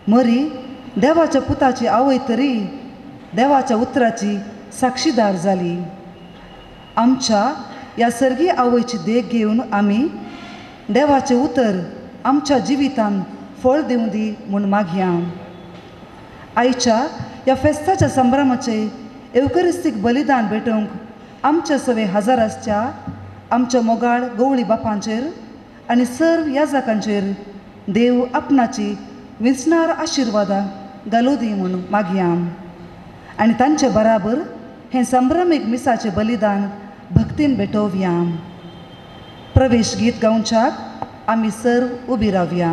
मरी देवाच्या पुताची आवय तरी देवाच्या उतराची साक्षीदार जाली. आमच्या ह्या सर्गी आवयची देख घेवन आमी देवाचें उतर आमच्या जिवितान फळ दिवं दी म्हूण मागया. आयच्या ह्या फेस्ताच्या संभ्रमाचें एवकरिस्तीक बलिदान भेटोवंक आमच्या सवे हजार आसच्या आमच्या मोगाळ गवळी बापांचेर आनी सर्व याजकांचेर देव आपणाची विंचणार आशिर्वादां घालूं दी म्हूण मागया आनी तांचे बराबर हें संभ्रमीक मिसाचें बलिदान भक्तीन भेटोवया. प्रवेश गीत गावच्याक आमी सर्व उबी रावया.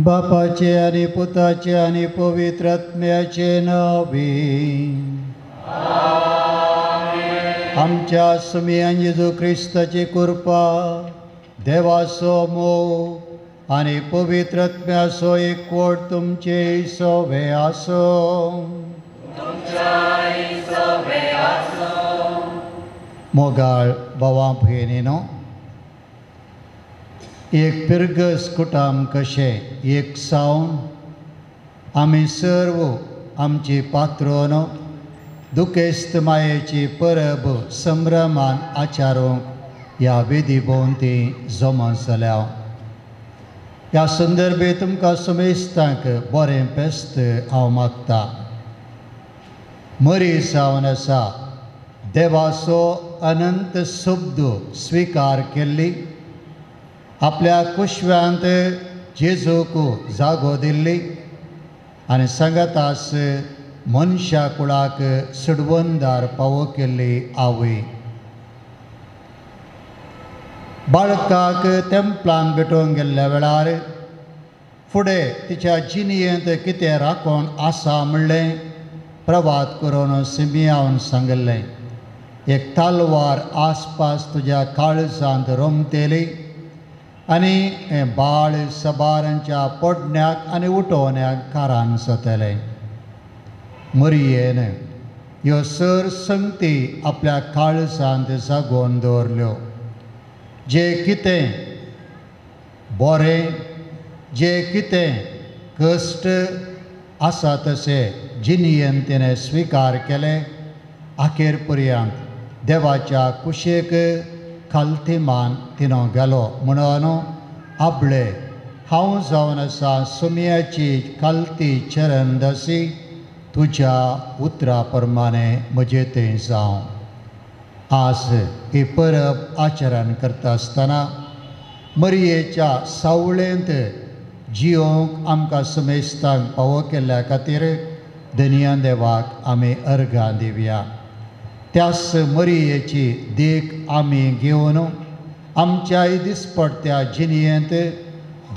बापाचे आनी पुताचे आनी पवित्र आत्म्याचे नांवे आमच्या सुमयान जेजू क्रिस्ताची कृपा, देवाचो मोग आनी पवित्र आत्म्याचो एकवट तुमचे सवे आसूं. मोगाळ भावां भयणीनो, एक पिरगस कुटाम कशें एक सावन आमी सर्व आमची पात्रोन दुखेस्त मायेची परब संभ्रमान आचारूंक ह्या वेदी भोंवती जमा जाल्या. ह्या संदर्भे तुमकां समेस्तांक बरें पेस्त हांव मागता. मरी जावन आसा देवाचो अनंत शब्द स्विकार केल्ली, आपल्या कुशव्यांत जेजूक जागो दिल्ली आनी सांगातास मनशा कुळाक सुडवंदार पावो केल्ली आवय. बाळकाक तेंपलान भेटोवंक गेल्ल्या वेळार फुडें तिच्या जिणयेंत कितें राखून आसा म्हणलें प्रवाद करून सिमियावन सांगिल्लें. एक तालवार आसपास तुज्या काळजांत रोमतेली आनी हें बाळ सबारांच्या पडण्याक आनी उठोवण्याक कारान जातलें. मरियेन ह्यो सर संगती आपल्या काळजांत जागोवन दवरल्यो. जें कितें बरें, जें कितें कश्ट आसा तशें जिणयेन तिणें स्विकार केलें. आखेर पर्यंत देवाच्या कुशेक खालती मान तिणो गेलो. म्हणून आपले हांव जावन आसा सुमयाची खालती चरणदासी, तुज्या उतरा प्रमाणे म्हजे थंय जावं. आज ही परब आचरण करता आसतना मरियेच्या सावळेंत जियोंक आमकां समेस्तांक पावो केल्ल्या खातीर धनया देवाक आमी अर्घां दिवया. त्याच मरियेची देख आमी घेवन आमच्याय दिसपडत्या जिणयेंत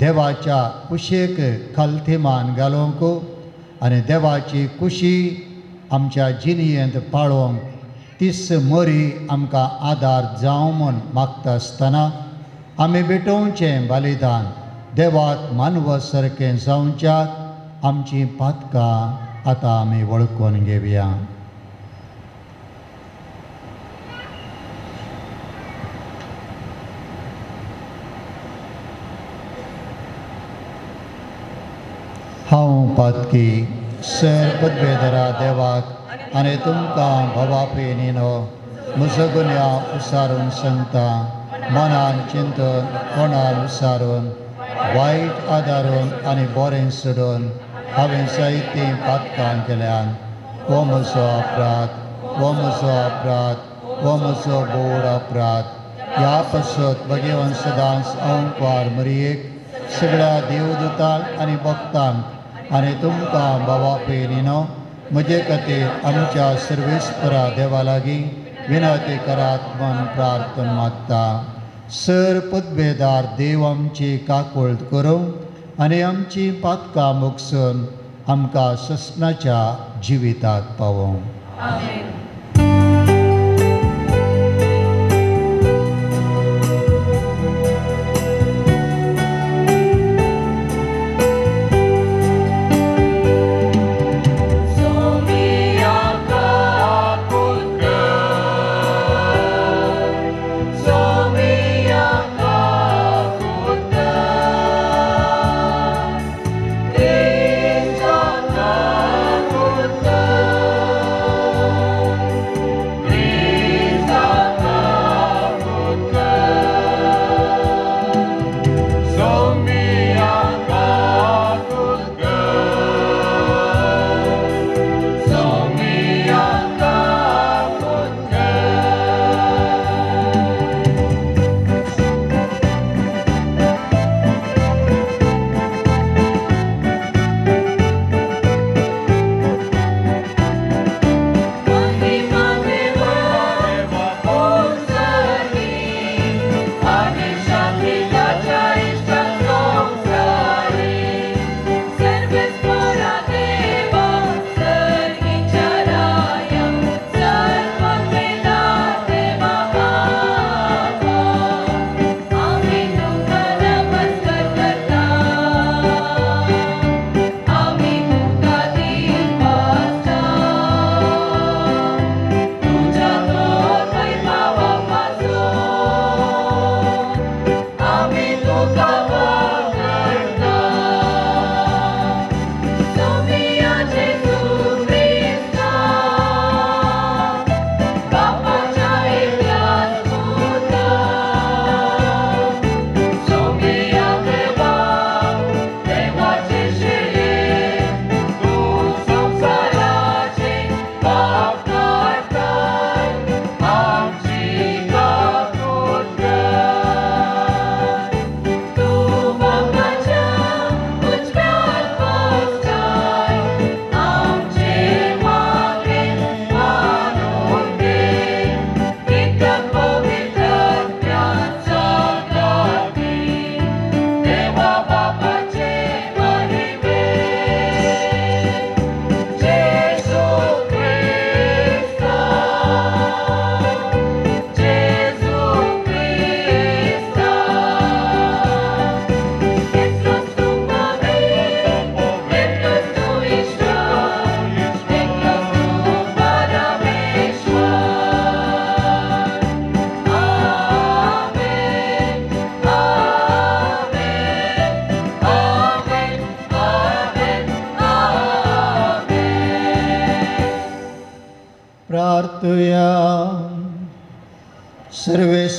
देवाच्या कुशेक खालतीमान घालूंक आनी देवाची कुशी आमच्या जिणयेंत पाळोवंक तीच मरी आमकां आदार जावं म्हूण मागता आसतना आमी भेटोवचें बलिदान देवाक मानव सारकें जावच्याक आमचीं पातकां आतां आमी वळखून घेवया. हांव पातकी सर पदवेधरा देवाक आनी तुमकां भावापी न्हिनो म्हजो गुन्यांव उसारून सांगता. मनान चिंतून कोणान उसारून वायट आदारून आनी बरें सोडून हांवें जायतीं पातकां केल्यान. हो म्हजो अपराध, हो म्हजो अपराध, हो म्हजो बोड अपराध. ह्या पासत भगवान सदांच अंकवार मरियेक सगळ्या देवदूतांक आनी भक्तांक आनी तुमकां भावापी न्हिनो म्हजे खातीर आमच्या सर्वेस्परा देवा लागीं विनंती करात म्हूण प्रार्थना मागता. सर पदवेदार देव आमची काकुळट करूं आनी आमची पातकां मुगसून आमकां ससनाच्या जिविताक पावोवं. Oh.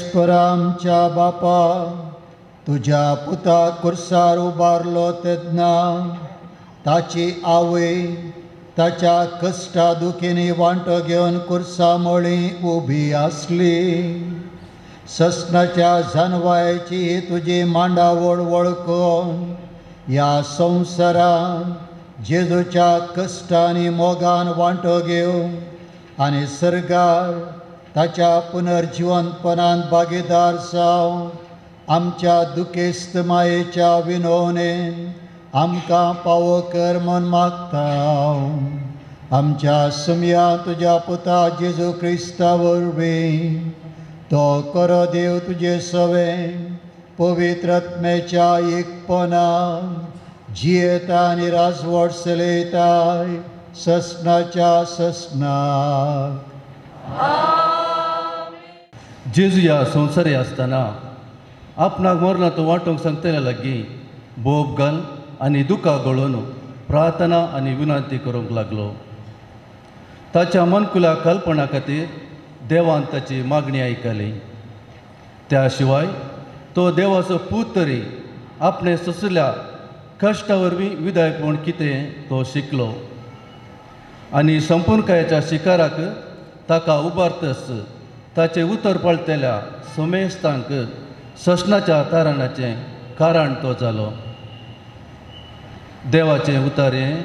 सर्वेस्परा आमच्या बापा, तुज्या पुताक कुर्सार उबारलो तेन्ना ताची आवय ताच्या कश्टा दुखींनी वांटो घेवन कुर्सा मळी उबी आसली. ससनाच्या जानवायची तुजी मांडावळ वळखून ह्या संवसारान जेजूच्या कश्टांनी मोगान वांटो घेवन आनी सर्गार ताच्या पुनर्जिवनपणान भागीदार जावन आमच्या दुखेस्त मायेच्या विनवणेन आमकां पावो कर म्हूण मागता. आमच्या सुमया तुज्या पुता जेजू क्रिस्ता वरवीं तो करो देव तुजे सवें पवित्र आत्म्याच्या एकपणान जियेता आनी राजवट चलयताय ससनाच्या ससनाक. जेजू ह्या संवसारी आसतना आपणाक मरणांत वांटोवंक सांगतल्या लागीं बोब घाल आनी दुकां गळोवन प्रार्थना आनी विनंती करूंक लागलो. ताच्या मनकुला कल्पना खातीर देवान ताची मागणी आयकली. त्या शिवाय तो देवाचो पूत तरी आपणे सोंसल्या कश्टा वरवीं विदायक म्हूण कितें तो शिकलो आनी संपूर्णकायेच्या शिकाराक ताका उबारतच ताचें उतर पाळटल्या समेस्तांक ससनाच्या तारणाचें कारण तो जालो. देवाचें उतर हें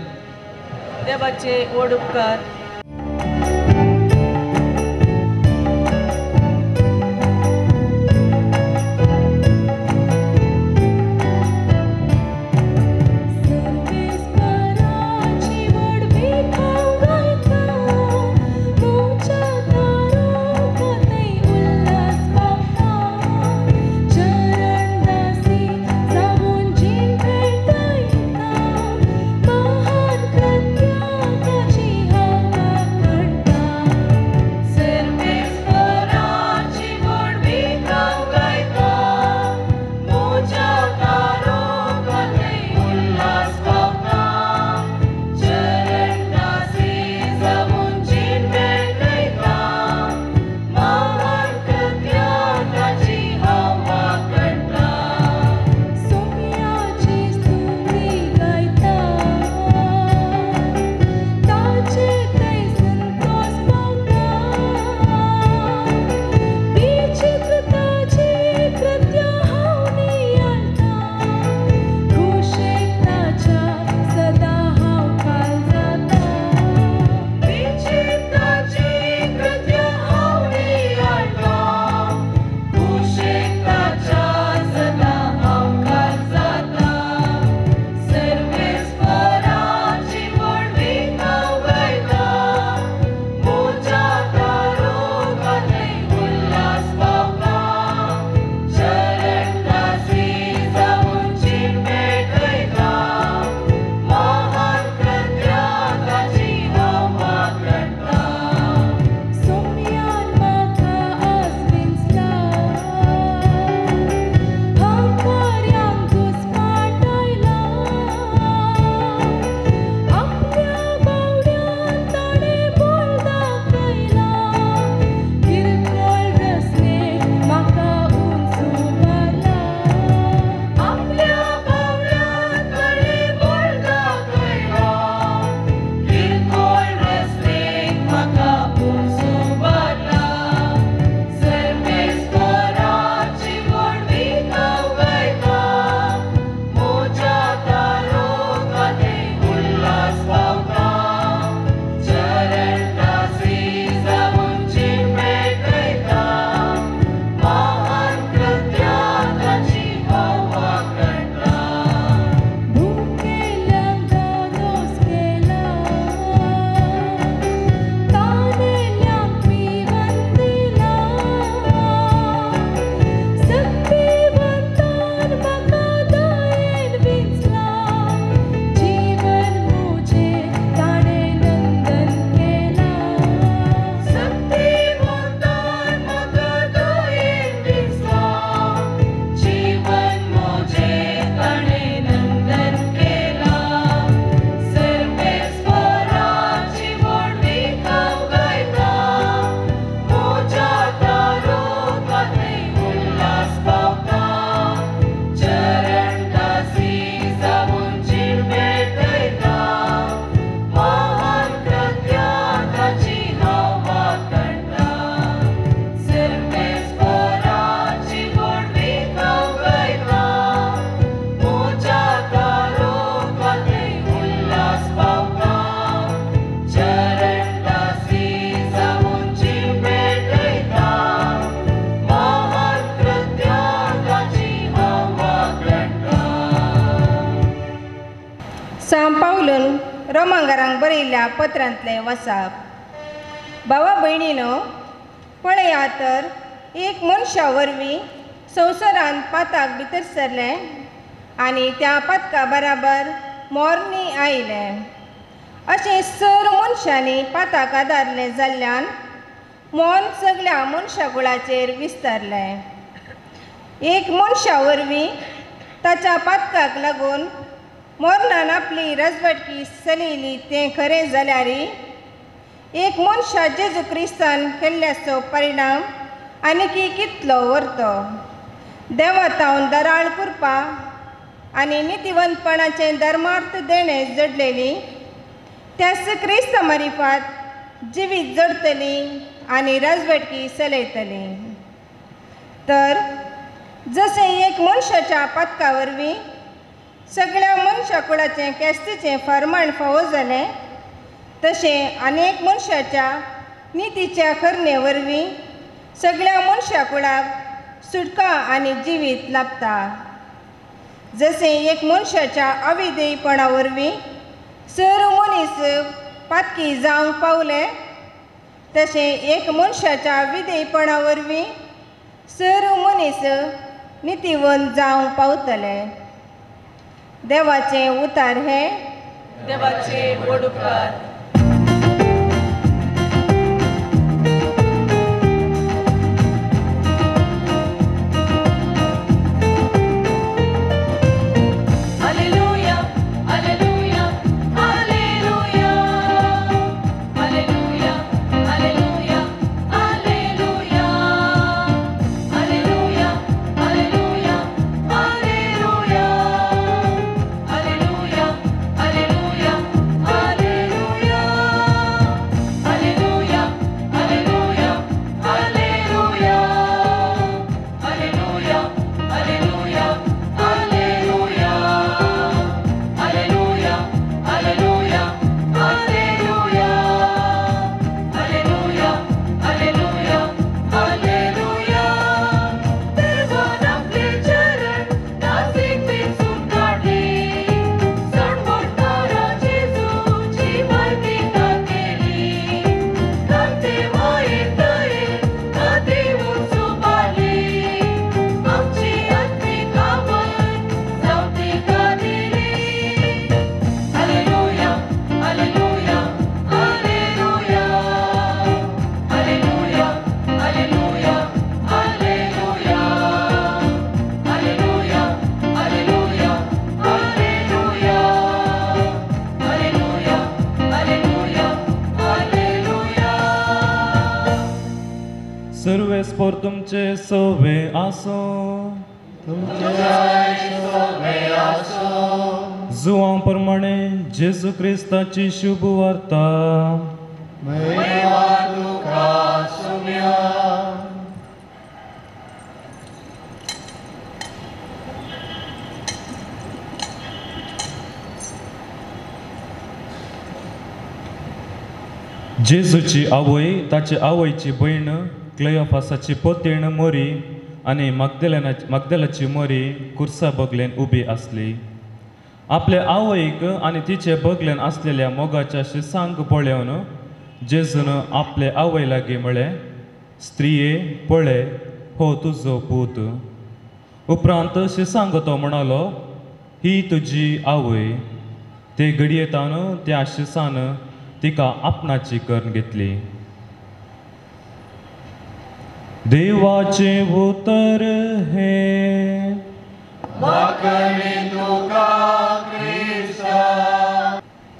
देवाचे व्हड उपकार. Mahal kratya tachi सांव पावलून रोमांगारांक बरयल्ल्या पत्रांतलें वसाप. भावा भयणीनो, पळया तर एक मनशा वरवीं संवसारांत पाताक भितर सरलें आनी त्या पातका बराबर मोरणी आयलें. अशें सर मनशांनी पाताक आदारलें जाल्ल्यान मौन सगळ्या मनशा कुळाचेर विस्तारलें. एक मनशा वरवीं ताच्या पातकाक लागून मरणान आपली रजवटकी चलयली तें खरें जाल्यार एक मनशा जेजू क्रिस्तान केल्ल्याचो परिणाम आनीकी कितलो व्हरतो. देवातावन दराळ कृपा आनी नितिवंतपणाचें धर्मार्थ देणें जडलेली त्याच क्रिस्ता मारिफात जिवीत जडतली आनी राजवटकी चलयतली. तर जशें एक मनशाच्या पातका वरवीं सगळ्या मनशा कुळाचें केस्तीचें फर्माण फावो जालें, तशें अनेक मनशाच्या नितीच्या करणे वरवीं सगळ्या मनशा कुळाक सुटका आनी जिवीत लाभता. जशें एक मनशाच्या अविधेयपणा वरवीं सर मनीस पातकी जावंक पावले, तशें एक मनशाच्या विधेयपणा वरवीं सर मनीस नितीवंत जावंक पावतले. देवाचें उतार हें देवाचे व्हड उपकार. सर्वेस्पोर तुमचे सवे आसो, जुवां प्रमाणे जेजू क्रिस्ताची शुभ वार्ता. जेजूची आवय, ताचे आवयची भयण क्लेयोफासाची पोतेण मोरी आनी मागदेलाची मोरी कुर्सा बगलेन उबी आसली. आपले आवयक आनी तिचे बगलेन आसलेल्या मोगाच्या शिसांक पळोवन जेजून आपले आवय लागीं म्हळें, स्त्रिये पळय हो तुजो पूत. उपरांत शिसांक तो म्हणालो, ही तुजी आवय. ते घडयेतान त्या शिसान तिका आपणाची करून घेतली. देवाचें उतर हें.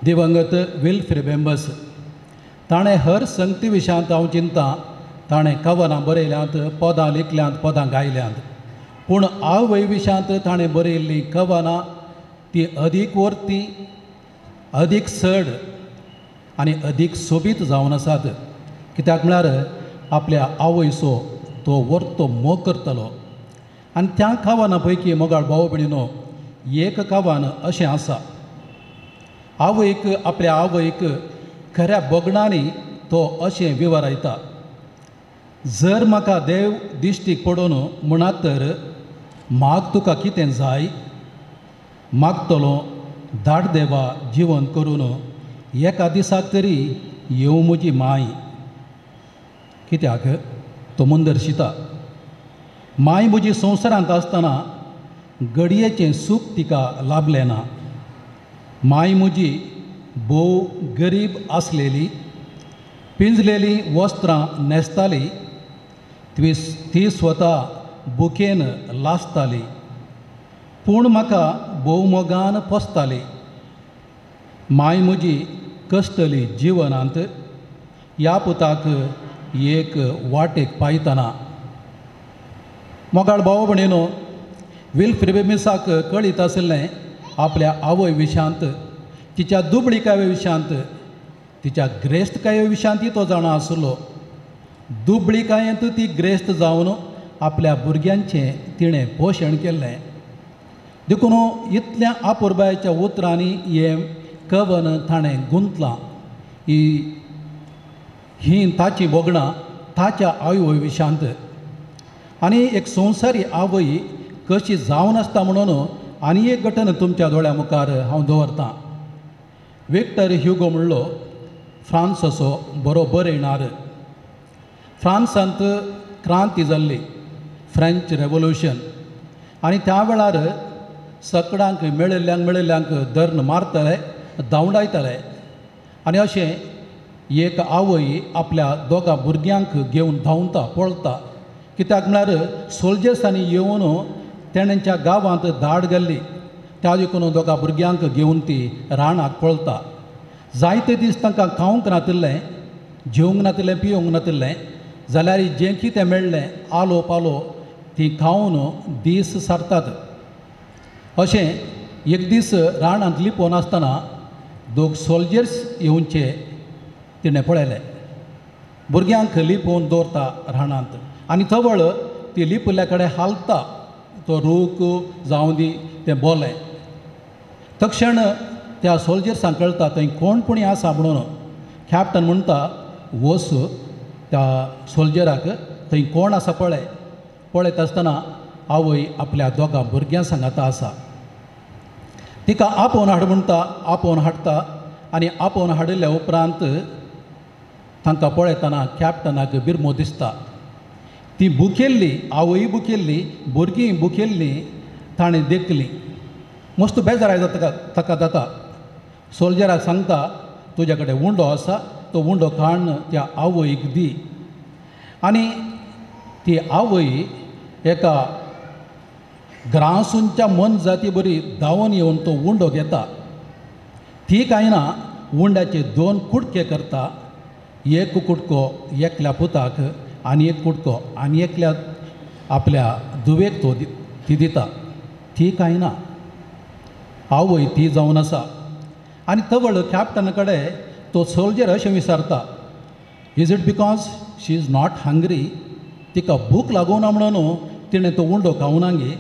दिवंगत विल्फ्रेड बेंबस ताणें हर संगती विशयांत हांव चिंता ताणें कवनां बरयल्यांत, पदां लिखल्यांत, पदां गायल्यांत, पूण आवय विशयांत ताणें बरयल्लीं कवनां ती अदीक वर्ती, अदीक चड आनी अदीक सोबीत जावन आसात. कित्याक म्हळ्यार आपल्या आवयचो तो वर्तो मोग करतलो. आनी त्या कवना पैकी मोगाळ भाव भयणीनो एक कवन अशें आसा, आवयक आपल्या आवयक खऱ्या बगणांनी तो अशें विवरायता, जर म्हाका देव दिश्टीक पडून म्हणात तर माग तुका कितें जाय, मागतलो धाड देवा जिवन करून एका दिसाक तरी येवं म्हजी माय. कित्याक तो मुंदर्शिता माय म्हजी संवसारांत आसतना घडयेचें सूख तिका लाभलें ना. माय म्हजी भोव गरीब आसलेली, पिंजलेलीं वस्त्रां न्हेसताली, ती स्वता बुकेन लासताली, पूण म्हाका भोव मोगान पोसताली. माय म्हजी कश्टली जिवनांत ह्या पुताक एक वाटेक पायतना. मोगाळ भाव भयणीनो, विल्फ्रेड बेमिसाक कळीत आशिल्लें आपल्या आवय विशांत, तिच्या दुबळिकाये विशांत, तिच्या ग्रेस्तकाये विशांतय तो जाणा आसलो. दुबळिकायेंत ती ग्रेस्त जावन आपल्या भुरग्यांचें तिणें पोशण केल्लें. देखून इतल्या आपुरबायेच्या उतरांनी हें कवन ताणें गुंतलां. ही ताची भोगणां ताच्या आवय विशांत. आनी एक संवसारी आवय कशी जावन आसता म्हणून आनी एक घटना तुमच्या दोळ्या मुखार हांव दवरतां. विक्टर ह्युगो म्हणलो फ्रांस असो बरो बरयणार. फ्रांसांत क्रांती जाल्ली, फ्रेंच रेवोल्युशन, आनी त्या वेळार सकडांक मेळिल्ल्यांक मेळिल्ल्यांक धरून मारतले, धांवडायतले. आनी अशें एक आवय आपल्या दोगां भुरग्यांक घेवन धांवता, पळता. कित्याक म्हळ्यार सोल्जर्सांनी येवन तेणेच्या गांवांत धाड घाल्ली. त्या देखून दोगां भुरग्यांक घेवन ती रानाक पळता. जायते दीस तांकां खावंक नातिल्लें, जेवंक नातिल्लें, पिवंक नातिल्लें, जाल्यार जें कितें मेळ्ळें आलो पालो ती खावन दीस सारतात. अशें एक दीस रानांत लिपोवन आसतना दोग सोल्जर्स येवचे तिणें पळयलें. भुरग्यांक लिपोवन दवरता रानांत आनी तवळ ती लिपिल्ल्या कडेन हालता, तो रूख जावं दी तें बोलें. तक्षण त्या सोल्जर्सांक कळटा थंय कोण कोणी आसा म्हणून. कॅप्टन म्हणटा वच त्या सोल्जराक थंय कोण आसा पळय. पळयत आसतना आवय आपल्या दोगां भुरग्यां सांगाता आसा. तिका आपोवन हाड म्हणटा, आपोवन हाडटा. आनी आपोवन हाडिल्ल्या उपरांत तांकां पळयतना कॅप्टनाक बिरमो दिसता. ती भुकेल्ली, आवय भुकेल्ली, भुरगीं भुकेल्लीं ताणें देखली. मस्त बेजाराय जाता ताका जाता. सोल्जराक सांगता तुज्या कडेन उंडो आसा, तो उंडो काडून त्या आवयक दी. आनी ती आवय एका ग्रासूंच्या मनजाती बरी धांवन येवन तो उंडो घेता. ती कांय ना, उंड्याचे दोन कुडके करता, एक कुडको एकल्या पुताक आनी एक कुडको आनी एकल्या आपल्या धुवेक तो ती दिता. ती कांय ना, आवय ती जावन आसा. आनी तवळ कॅप्टना कडेन तो सोल्जर अशें विचारता, is it because she is not hungry? तिका भूक लागूना म्हणून तिणें तो उंडो खावना गे?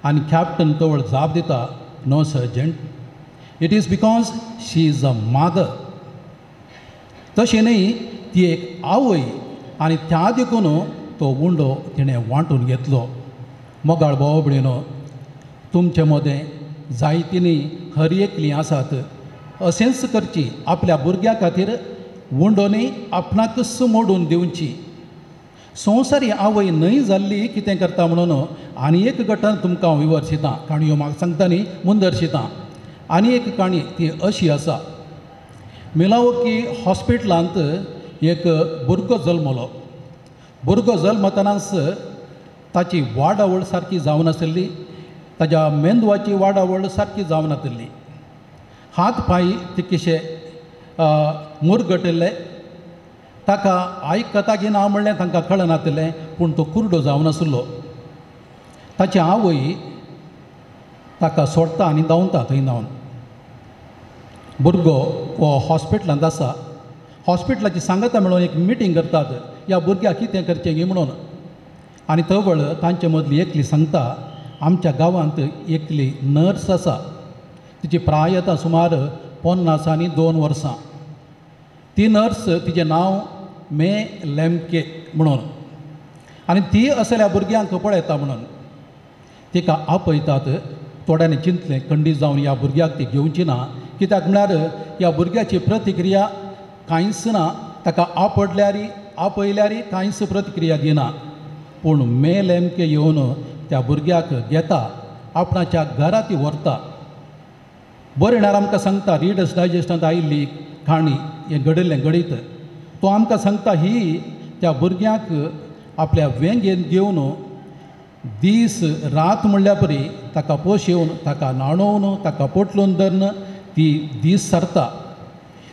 आनी कॅप्टन तवळ जाप दिता, no sergeant, it is because she is a mother. तशें न्ही, ती एक आवय आनी त्या देखून तो उंडो तिणें वांटून घेतलो. मोगाळ भाव भयणीनो, तुमचे मदें जायतींनी हर एकलीं आसात अशेंच करची, आपल्या भुरग्यां खातीर उंडो न्ही आपणाकच मोडून दिवची. संवसारी आवय न्हय जाल्ली कितें करता म्हणून आनी एक घटना तुमकां हांव विवर्शितां. काणयो म्हाका सांगता न्ही, मुंदर्शितां. आनी एक काणी ती अशी आसा. मिलावकी हॉस्पिटलांत एक भुरगो जल्मलो. भुरगो जल्मतनाच ताची वाडावळ सारकी जावनासली, ताज्या मेंदवाची वाडावळ सारकी जावनासली, हात पांय तितकेशे मुरगटिल्ले, ताका आयकता की ना म्हणलें तांकां कळनातिल्लें, पूण तो कुरडो जावनासलो. ताची आवय ताका सोडटा आनी धांवता थंय धांवन. भुरगो हो हॉस्पिटलांत आसा. हॉस्पिटलाची सांगता म्हणून एक मिटींग करतात, ह्या भुरग्याक कितें करचें गी म्हणून. आनी तवळ तांचे मदली एकली सांगता, आमच्या गांवांत एकली नर्स आसा, तिची प्राय आतां सुमार 50 आनी 2 वर्सां. ती नर्स, तिचें नांव मे लेमके म्हणून, आनी ती असल्या भुरग्यांक पळयता म्हणून तिका आपयतात. थोड्यांनी चिंतलें खंडीत जावन ह्या भुरग्याक ती घेवची ना, कित्याक म्हळ्यार ह्या भुरग्याची प्रतिक्रिया कांयच ना, ताका आपडल्यारी आपयल्यारी कांयच प्रतिक्रिया दिना. पूण मेलेमके येवन त्या भुरग्याक घेता, आपणाच्या घरा ती व्हरता. बरयणार आमकां सांगता, रिडर्स डायजेस्टांत आयिल्ली काणी, हें घडिल्लें घडीत. तो आमकां सांगता ही त्या भुरग्यांक आपल्या वेंगेन घेवन दीस रात म्हणल्या परी ताका पोशेवन, ताका न्हाणोवन, ताका पोटलून धरून ती दीस सारता.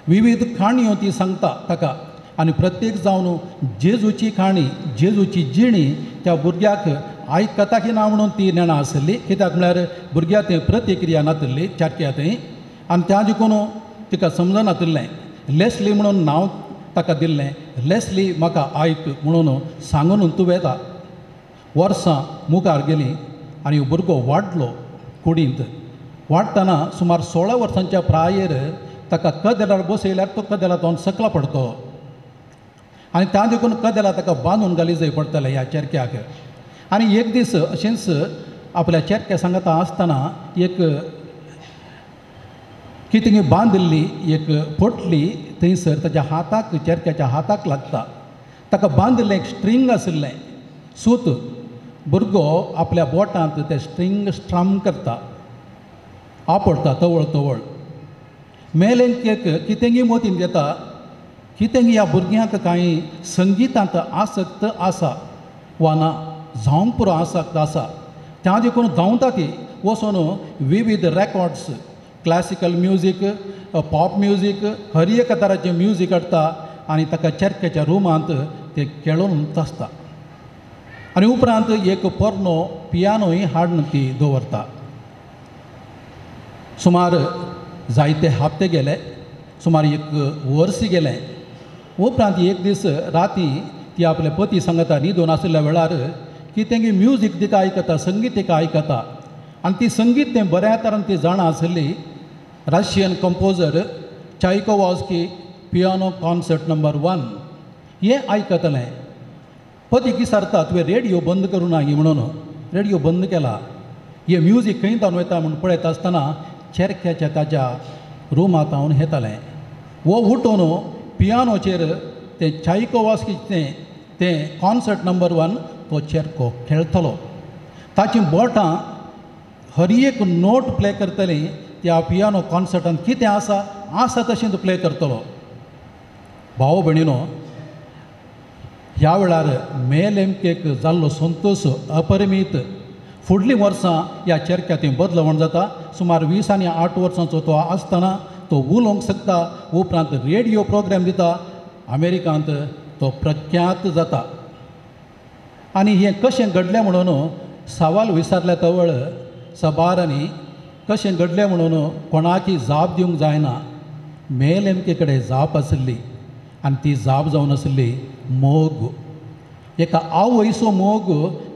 विविध काणयो ती सांगता ताका आनी प्रत्येक जावन जेजूची काणी, जेजूची जिणी त्या भुरग्याक आयकता की ना म्हणून ती नेणा आसली, कित्याक म्हळ्यार भुरग्या थंय प्रतिक्रिया नातिल्ली चारक्या थंय आनी त्या देखून तिका समजनातिल्लें. लेस्ली म्हणून नांव ताका दिल्लें, लेस्ली म्हाका आयक म्हणून सांगून तूं वेता. वर्सां मुखार गेलीं आनी भुरगो वाडलो कुडींत. वाडटना सुमार 16 वर्सांच्या प्रायेर ताका कदेलार बसयल्यार तो कदेलांत सकला पडटलो आनी त्या देखून कदेला ताका बांदून घाली जाय पडटलें ह्या चेरक्याक. आनी एक दीस अशेंच आपल्या चेरक्या सांगता आसतना एक कितें बांदिल्ली एक पोटली थंयसर ताच्या हाताक, चेरक्याच्या हाताक लागता. ताका बांदिल्लें एक स्ट्रींग आशिल्लें सूत. भुरगो आपल्या बोटांत तें स्ट्रींग स्ट्रम करता, आपडटा तवळ तवळ. मेलेंक कितेंगी मोतीन घेता, कितेंगी ह्या भुरग्यांक कांय संगितांत आसक्त आसा वा ना, जावंक पुरो आसक्त आसा. त्या देखून धांवता ती वचून विविध records, classical music, pop music, हर एका तराचें म्युजीक हाडटा आनी ताका चेरक्याच्या रुमांत तें खेळोवन आसता. आनी उपरांत एक पोरनो पियानोय हाडून ती दवरता. सुमार जायते हप्ते गेले, सुमार एक वर्स गेलें. उपरांत एक दीस राती ती आपल्या पती सांगता न्हिदून आशिल्ल्या वेळार की तेंगे म्युजीक तिका आयकता, संगीत तिका आयकता आनी ती संगीत तें बऱ्या तरान ती जाणा आशिल्ली. Russian composer Tchaikovsky piano concert number 1 हें आयकतलें. पती विचारता, तुवें रेडियो बंद करूं ना म्हणून. रेडियो बंद केला. हें म्युजीक खंय तावन वयता म्हूण पळयता आसतना चेरक्याच्या ताच्या रुमांत हांव येतालें. वो उठून पियानोचेर तें चायकोवास्कीचें तें कॉन्सर्ट नंबर 1 तो चेरको खेळटलो. ताचीं बोटां हर एक नोट प्ले करतलीं त्या पियानो कॉन्सर्टान कितें आसा आसा तशें तो प्ले करतलो. भाव भयणीनो, ह्या वेळार मेलेमकेक जाल्लो संतोश अपरिमीत. फुडलीं वर्सां ह्या चेरक्या बदलवण जाता. सुमार 20 आनी 8 वर्सांचो तो आसतना तो उलोवंक शकता. उपरांत रेडियो प्रोग्राम दिता. अमेरिकांत तो प्रख्यात जाता. आनी हें कशें घडलें म्हणून सवाल विचारल्या तवळ सबारांनी कशें घडलें म्हणून कोणाकी जाप दिवंक जायना. मेलेमके कडेन जाप आशिल्ली आनी ती जाप जावन आशिल्ली मोग. एका आवयचो मोग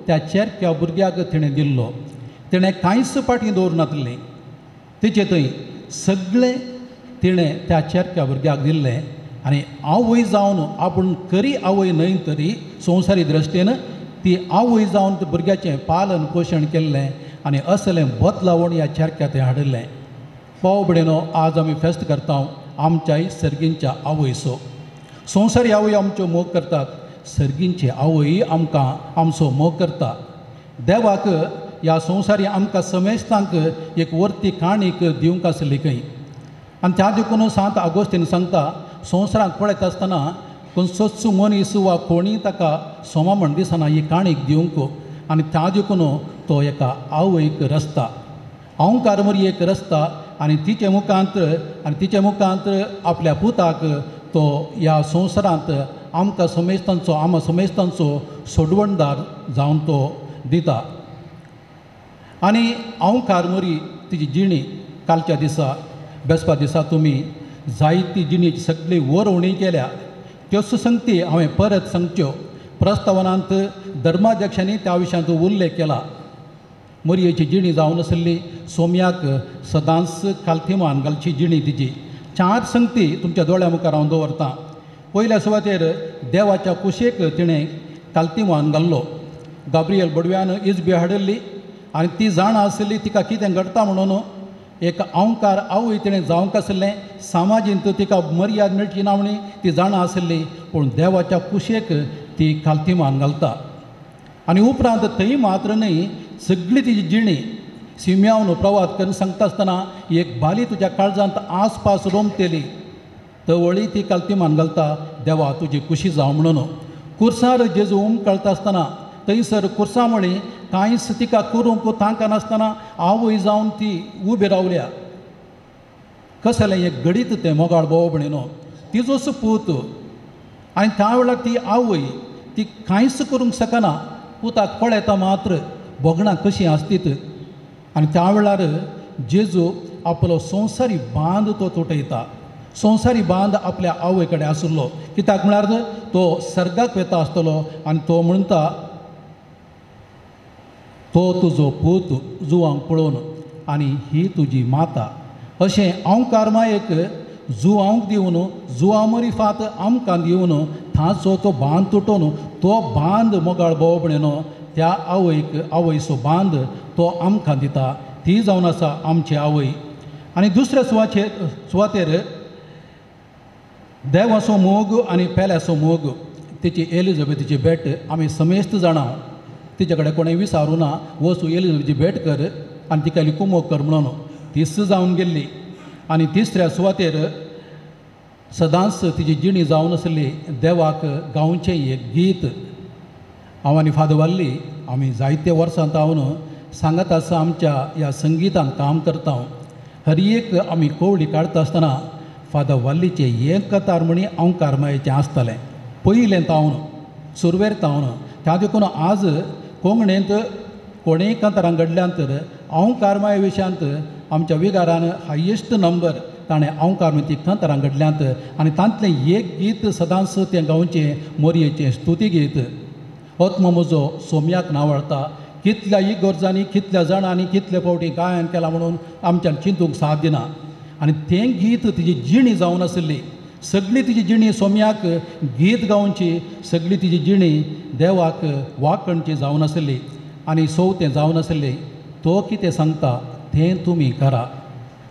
त्या चेरक्या भुरग्याक तिणें दिल्लो. तिणें कांयच फाटीं दवरनातिल्लें. तिचे थंय सगळें तिणें त्या चेरक्या भुरग्याक दिल्लें. आनी आवय जावन आपूण खरी आवय न्हय तरी संवसारी दृश्टीन ती आवय जावन त्या भुरग्याचें पालन पोशण केल्लें आनी असलें बदलावण ह्या चेरक्या थंय हाडिल्लें. भाव भयणीनो, आज आमी फेस्त करता आमच्याय सर्गींच्या आवयचो. संवसारी आवय आमच्यो मोग करतात, सर्गींची आवय आमकां आमचो मोग करता. देवाक ह्या संवसारी आमकां समेस्तांक एक वर्ती काणीक दिवंक आसली खंय. आनी त्या देखून सांत आगोस्तीन सांगता, संवसारांत पळयता आसतना खंयचोच मनीस वा कोणीय ताका सोमा म्हण दिसना ही काणीक दिवंक. आनी त्या देखून तो एका आवयक रचता, अहंकार मरयेक रचता आनी तिचे मुखांत आपल्या पुताक तो ह्या संवसारांत आमकां समेस्तांचो, आमा समेस्तांचो सोडवणदार जावन तो दिता. आनी अहंकार मोरी तिची जिणी कालच्या दिसा बेसपा दिसा तुमी जायती जिणेची सगळी वरवणी केल्या त्योच संगती हांवें परत सांगच्यो. प्रस्तावनांत धर्माध्यक्षांनी त्या विशयांत उल्लेख केला. मोरयेची जिणी जावन आशिल्ली सोम्याक सदांच कालथिमान घालची जिणी तिची. 4 संगती तुमच्या दोळ्या मुखार हांव दवरतां. पयल्या सुवातेर देवाच्या कुशेक तिणें कालतिमान घाल्लो. गाब्रियल बडव्यान इजबी हाडिल्ली. आनी ती जाणा आसली तिका कितें घडटा म्हणून एक अंकार आवय तिणें जावंक आसलें समाजींत तिका मर्याद मेळची ना म्हणी ती जाणा आसली पूण देवाच्या कुशेक ती खालती मान घालता. आनी उपरांत थंय मात्र न्हय सगळी तिजी जिणी सिम्यावन प्रवाद करून सांगता आसतना एक भाली तुज्या काळजांत आसपास रोमतेली तवळी ती खालती मान घालता देवा तुजी कुशी जावं म्हणून. कुर्सार जेजू उमकळता आसतना थंयसर कुर्सा म्हळी कांयच तिका करूंक तांकनासतना आवय जावन ती उबी रावल्या. कसलें एक घडीत तें मोगाळ भोव भयणीनो तिजोच पूत आनी त्या वेळार ती आवय ती कांयच करूंक शकना पुताक पळयता मात्र भोगणां कशीं आसतीत. आनी त्या वेळार जेजू आपलो संवसारी बांद तो तुटयता. संवसारी बांद आपल्या आवय कडेन आशिल्लो कित्याक म्हळ्यार तो सर्गाक वेता आसतलो आनी तो म्हणटा तो तुजो पूत जुवांक पळोवन आनी ही तुजी माता अशें अंकार मायेक जुवांक दिवन जुवा मरिफात आमकां दिवन थांचो तो बांद तुटोवन तो बांद मोगाळ भोव भयणीनो त्या आवयक आवयचो बांद तो आमकां दिता ती जावन आसा आमची आवय. आनी दुसऱ्या सुवातेर देवाचो मोग आनी पेल्याचो मोग तिची एलिझाबेथीची भेट आमी समेस्त जाणां तिचे कडेन कोणें विचारूं ना वचू एलिझाबेथीची भेट कर आनी तिका कुमोग कर म्हणून तीच जावन गेल्ली. आनी तिसऱ्या सुवातेर सदांच तिजी जिणी जावन आसली देवाक गावचें एक गीत. हांव आनी फादर वाल्ली आमी जायते वर्सां तावन सांगत आसा आमच्या ह्या संगितान काम करता. हर एक आमी कोवळी काडटा आसतना फादर वाल्लीचें एक कतार म्हणी अंकार मायेचें आसतालें पयलें तावन सुरवेर तावन. त्या देखून आज कोंकणींत कोणेय कांतारां घडल्यान तर अंकार माये विशयांत आमच्या विगारान हायेस्ट नंबर ताणें अंकार ती कांतारां घडल्यांत आनी तांतलें एक गीत सदांच तें गांवचें मोरयेचें स्तुती गीत आत्मो म्हजो सोम्याक नावळता. कितल्या इगर्जांनी कितल्या जाणांनी कितले फावटी गायन केलां म्हणून आमच्यान चिंतूंक साथ दिना. आनी तें गीत तिजी जिणी जावन आसली सगळी तिजी जिणी सोम्याक गीत गावची सगळी तिजी जिणी देवाक वाकणची जावन आसली आनी सोवतें जावन आसलें तो कितें सांगता तें तुमी करा.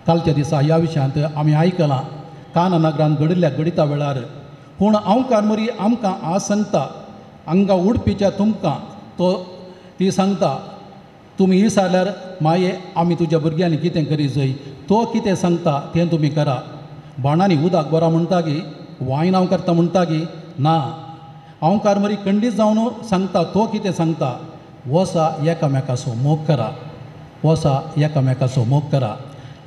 कालच्या दिसा ह्या विशयांत आमी आयकलां काना नगरान घडिल्ल्या घडिता वेळार पूण अंकार मरी आमकां आज सांगता हांगा उडपीच्या तुमकां तो ती सांगता तुमी विचारल्यार माये आमी तुज्या भुरग्यांनी कितें करी जाय तो कितें सांगता तें तुमी करा. बाणांनी उदक बरा म्हणटा गी वायन हांव करता म्हणटा गी ना अंकार मरी खंडीत जावन सांगता तो कितें सांगता वसा एकामेकाचो मोग करा वसा एकामेकाचो मोग करा.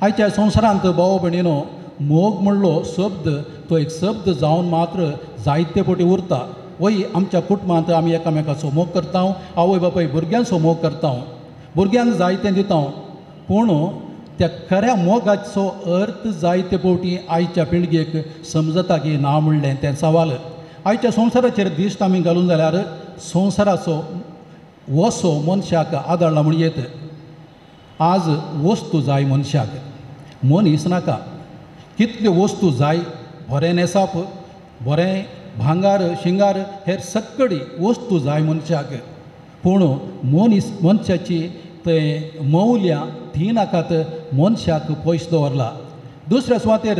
आयच्या संवसारांत भाव भयणीनो मोग म्हणलो शब्द तो एक शब्द जावन मात्र जायते फावटी उरता. वय आमच्या कुटुंबांत आमी एकामेकाचो मोग करता आवय बापाय भुरग्यांचो मोग करता भुरग्यांक जायतें दिता पूण त्या खऱ्या मोगाचो अर्थ जायते फावटी आयच्या पिळगेक समजता की ना म्हणलें तें सवाल. आयच्या संवसाराचेर दिश्ट आमी घालून जाल्यार संवसाराचो वसो मनशाक आदळ्ळा म्हण येत. आज वस्तू जाय मनशाक मनीस नाका. कितल्यो वस्तू जाय बरें न्हेसप बरें भांगार शिंगार हेर सगळी वस्तू जाय मनशाक पूण मनीस मनशाची ते मौल्यां ती नाकात मनशाक पयस दवरला. दुसऱ्या सुवातेर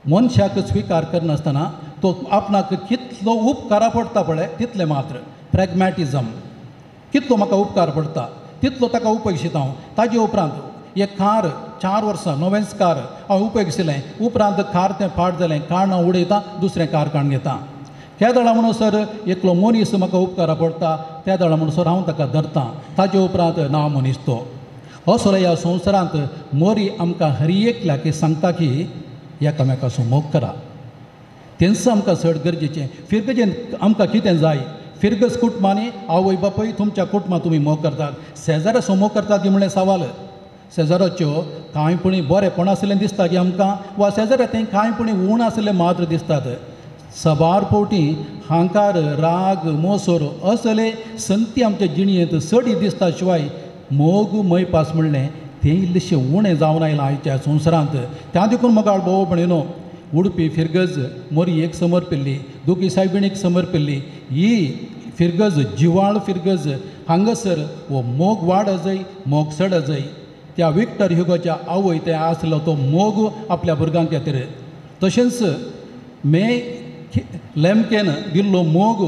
मनशाक स्विकार करनासतना तो आपणाक कितलो उपकारा पडटा पळय तितलें मात्र प्रॅग्मॅटिझम कितलो म्हाका उपकार पडटा तितलो ताका उपेक्षिता हांव. ताजे उपरांत एक कार 4 वर्सां नवेंच कार हांवें उपेक्षिलें उपरांत कार तें फाट जालें काण हांव उडयता दुसरें कार काडून घेता. त्या दळा म्हणसर एकलो मनीस म्हाका उपकारा पडटा त्या दळा म्हणसर हांव ताका धरता ताजे उपरांत ना मनीस तो. असो ह्या संवसारांत मोरी आमकां हर एकल्याक सांगता की एकामेकाचो मोग करा तेंच आमकां चड गरजेचें. फिरगजेन आमकां कितें जाय फिरगज कुटुंबांनी आवय बापूय तुमच्या कुटुंबांत तुमी मोग करतात शेजाऱ्याचो मोग करतात ती म्हणलें सवाल. शेजाराच्यो कांय पुणी बरेंपण आशिल्लें दिसता की आमकां वा शेजाऱ्या थंय कांय पुणी उण आशिल्लें मात्र दिसतात. सबार फावटी हांकार राग मोसोर असले संती आमच्या जिणयेंत चड दिसता शिवाय मोग मैपास म्हणलें तें इल्लेशें उणें जावन आयलां आयच्या संवसारांत. त्या देखून मोगाळ भोव भयणीनो उडपी फिरगज मोरयेक समर्पिल्ली दुखी सायबिणीक समर्पिल्ली ही फिरगज जिवाळ फिरगज हांगासर हो मोग वाड जाय, मोग सड जाय. त्या विक्टर ह्युगोच्या आवय तें आसलो तो मोग आपल्या भुरग्यां खातीर. तशेंच मे लेमकेन दिल्लो मोग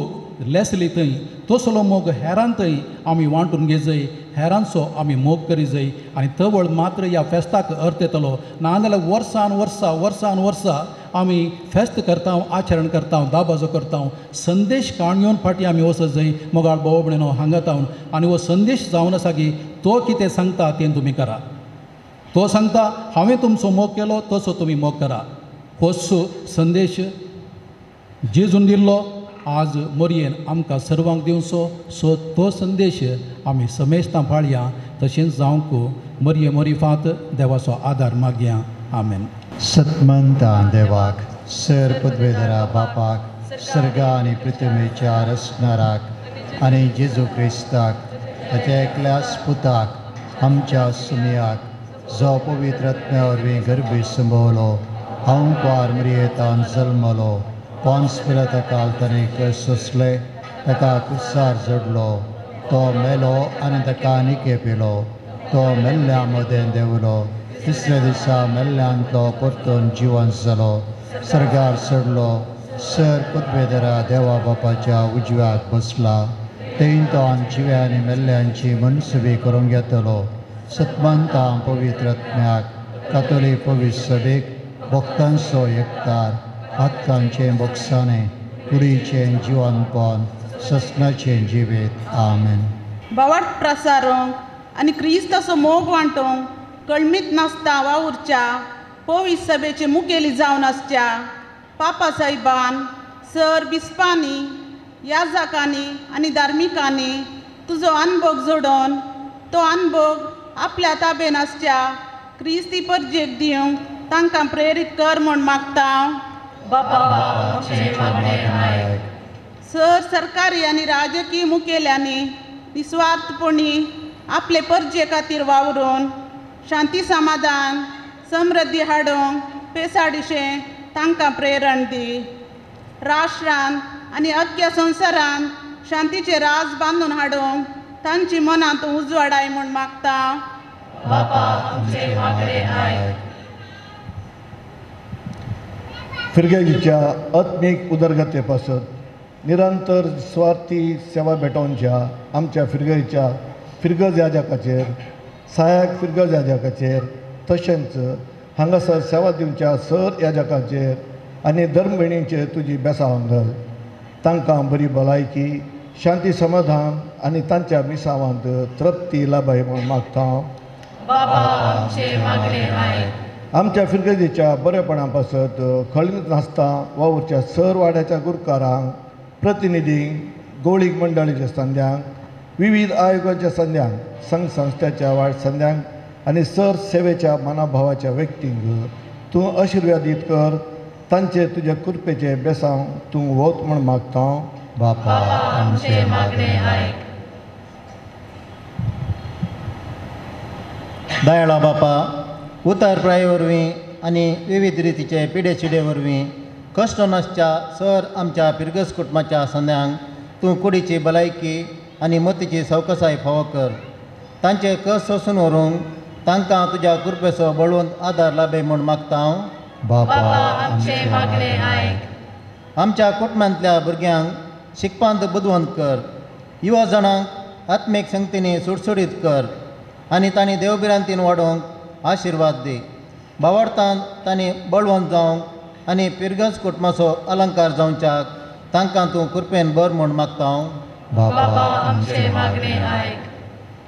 लेसली थंय तसलो मोग हेरान थंय आमी वांटून घेजय, हेरांचो आमी मोग करी जाय आनी तवळ मात्र ह्या फेस्ताक अर्थ येतलो. नाजाल्यार वर्सान वर्सा वर्सान वर्सा आमी फेस्त करता, आचरण करता, दाबाजो करता, संदेश काणयोन फाटीं आमी वचत जाय मोगाळ भाव भयणीनो हांगा तावन. आनी हो संदेश जावन आसा की तो कितें सांगता तें तुमी करा. तो सांगता हांवें तुमचो मोग केलो तसो तुमी मोग करा. होच संदेश जेजून दिल्लो आज मोरयेन आमकां सर्वांक दिवचो. सो तो संदेश आमी समेस्तां पाळया. तशेंच जावंक मरये मोरीफात देवाचो आदार मागया. आमेन. सतमंता देवाक सर पदवेधरा बापाक सर्गा आनी पृथ्वीच्या रचणाराक आनी जेजू क्रिस्ताक ताच्या एकल्याच पुताक आमच्या सुमयाक जो पवित्र आत्म्या वरवीं गर्भी संभवलो, हांव कुवार मरियेतान जल्मलो, पोन्स पिलाता काल ताणें कश्ट सोंसले, ताका कुसार जोडलो, तो मेलो आनी ताका निके पिलो, तो मेल्ल्या मदें देंवलो, तिसऱ्या दिसा मेल्ल्यांतलो परतून जिवन जालो, सर्गार चडलो, सर पदवेधरा देवा बापाच्या उजव्याक बसला, थंय तो जिव्या आनी मेल्ल्यांची मनसुबी करूंक येतलो. सतमंता पवित्र आत्म्याक कातोलीक पवित्र सभेक भक्तांचो एकतार हातांचें बोक्साणें कुडीचें जिवनपण ससनाचें जिवीत. आमेन. भावार्थ प्रसारूंक आनी क्रिस्ताचो मोग वांटूंक कळमीत नासता वावुरच्या पवित्र सभेचे मुखेली जावन आसच्या पापा साहेबान, सर बिस्पांनी, याजकांनी आनी धार्मिकांनी तुजो अनभोग जोडोवन तो अनभोग आपल्या ताबेन आसच्या क्रिस्ती परजेक दिवंक तांकां प्रेरीत कर म्हूण मागता. सर सरकारी आनी राजकीय मुखेल्यांनी निस्वार्थपणी आपले परजे खातीर वावरून शांती समाधान समृद्धी हाडूंक पेसाडीशें तांकां प्रेरण दी. राष्ट्रान आनी अख्ख्या संवसारान शांतीचे राज बांदून हाडूंक तांची मनांत उजवाडाय म्हूण मागता. फिरगेजीच्या आत्मीक उदरगते पासत निरंतर स्वार्थी सेवा भेटोवच्या आमच्या फिरगेजीच्या फिरगज याजकाचेर, सहायक फिरगज याजकाचेर, तशेंच हांगासर सेवा दिवच्या सर याजकाचेर आनी धर्मभयणींचेर तुजी बेसांव घाल. तांकां बरी भलायकी, शांती समाधान आनी तांच्या मिसावांत तृप्ती लाभाय म्हूण मागता. आमच्या फिरगजेच्या बरेपणा पासत खळीत नासता वावुरच्या सर वाड्याच्या गुरकारांक, प्रतिनिधींक, गोळीक मंडळीच्या संद्यांक, विविध आयोगाच्या संद्यांक, संघ संस्थेच्या वाड संद्यांक आनी सर सेवेच्या मनाभावाच्या व्यक्तींक तूं आशिर्वादीत कर. तांचे तुज्या कृपेचे बेसांव तूं वत म्हूण मागता. बापा आमचें मागणें आयक. दयाळा बापा, उतार प्राये वरवीं आनी विविध रितीचे पिडे चिडे वरवीं कश्ट नासच्या सर आमच्या पिरगस कुटुंबाच्या संद्यांक तूं कुडीची भलायकी आनी मतीची सवकसाय फावो कर. तांचे कश्ट सोंसून व्हरूंक तांकां तुज्या कृपेचो बळवंत आदार लाभे म्हूण मागता हांव. बापा आमचें मागणें आयक. आमच्या कुटुंबांतल्या भुरग्यांक शिकपांत बुदवंत कर, युवा जाणांक आत्मीक संगतींनी सुडसुडीत कर आनी तांणी देवभिरांतीन वाडोवंक आशिर्वाद दी. भावार्थान तांणी बळवंत जावंक आनी पिरगज कुटुंबाचो अलंकार जावच्याक तांकां तूं कृपेन बर म्हूण मागता हांव. बापा आमचें मागणें आयक.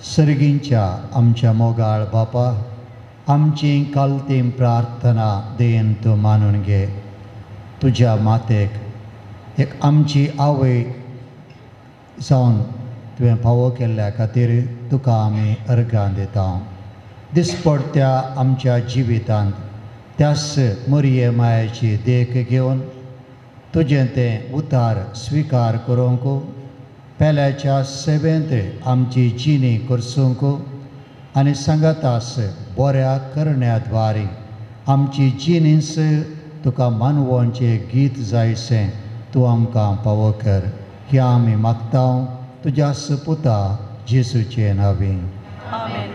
सर्गींच्या आमच्या मोगाळ बापा, आमची कालतीम प्रार्थना देन तूं मानून घे. तुज्या मातेक एक आमची आवय जावन तुवें फावो केल्ल्या खातीर तुका आमी अर्गां दिता. दिसपडत्या आमच्या जिवितांत त्याच मरिये मायाची देख घेवन तुजें तें उतार स्विकार करूंक, पेल्याच्या सेवेंत आमची जिणी करसूंक आनी सांगातास बऱ्या करण्या द्वारी आमची जिणीस तुका मानवोवचें गीत जायसें तूं आमकां पावो कर. की आमी मागता तुज्या सुपुता जेजूचे नांवान. आमेन.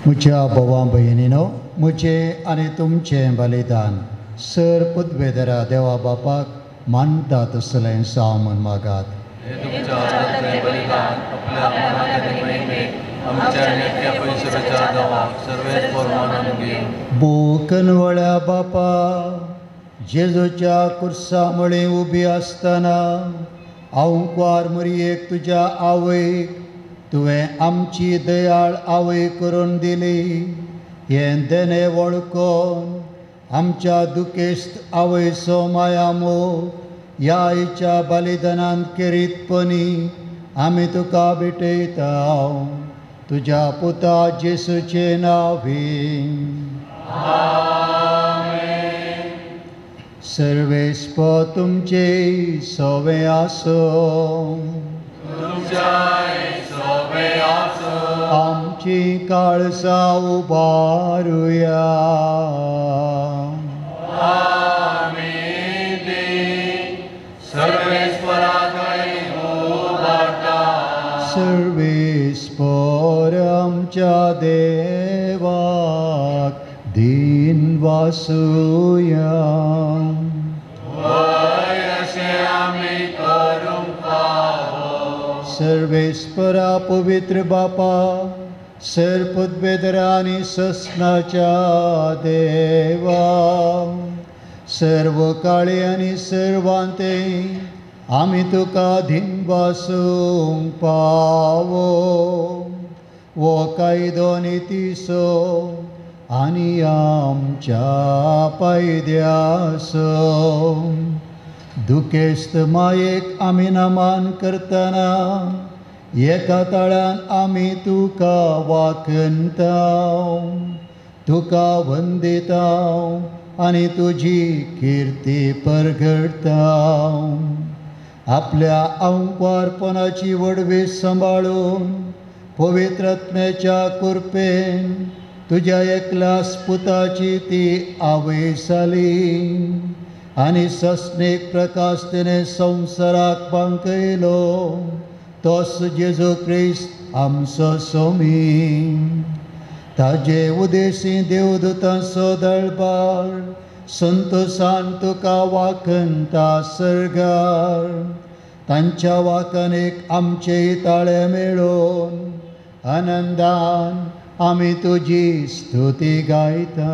म्हज्या भावा भयणीनो, म्हजें आनी तुमचें बलिदान सर पदवेदरा देवा बापाक मानता तसलें जावं म्हूण मागात. बोकनवळ्या बापा, जेजूच्या कुर्सा मळी उबी आसतना आंवकुवार मरयेक तुज्या आवयक तुवें आमची दयाळ आवय करून दिली. हें देणें वळखून आमच्या दुखेस्त आवयचो मायामोग ह्या आईच्या बलिदानान केरीतपणी आमी तुका भेटयता तुज्या पुता जेसूचे नांवे. सर्वेस्प तुमचे सवे आसूं. आमची काळजां उबारुया. सर्वेस्पर आमच्या देवाक दीन वासुया. सर्वेस्परा पवित्र बापा, सर पदवेदरा आनी ससनाच्या देवा, सर्व काळी आनी सर्वांते आमी तुका धिनवासूंक पावो. वो कायदो नितीसो आनी आमच्या पायद्यासो दुखेस्त मायेक आमी नमान करतना एका ताळ्यान आमी तुका वाखणता, तुका वंदिता आनी तुजी किर्ती परगडटा. आपल्या आंकवारपणाची वडवी सांबाळून पवित्र आत्म्याच्या कृपेन तुज्या एकल्याच पुताची ती आवय जाली आनी सस्नीक प्रकाश तिणें संवसाराक पांकयलो तोच जेजू क्रिस्त आमचो सोमी. ताजे उदेशी देवदूतांचो दळबार संतोसान तुका वाखणता सर्गार. तांच्या वाखणेक आमचे ताळे मेळोवन आनंदान आमी तुजी स्तुती गायता.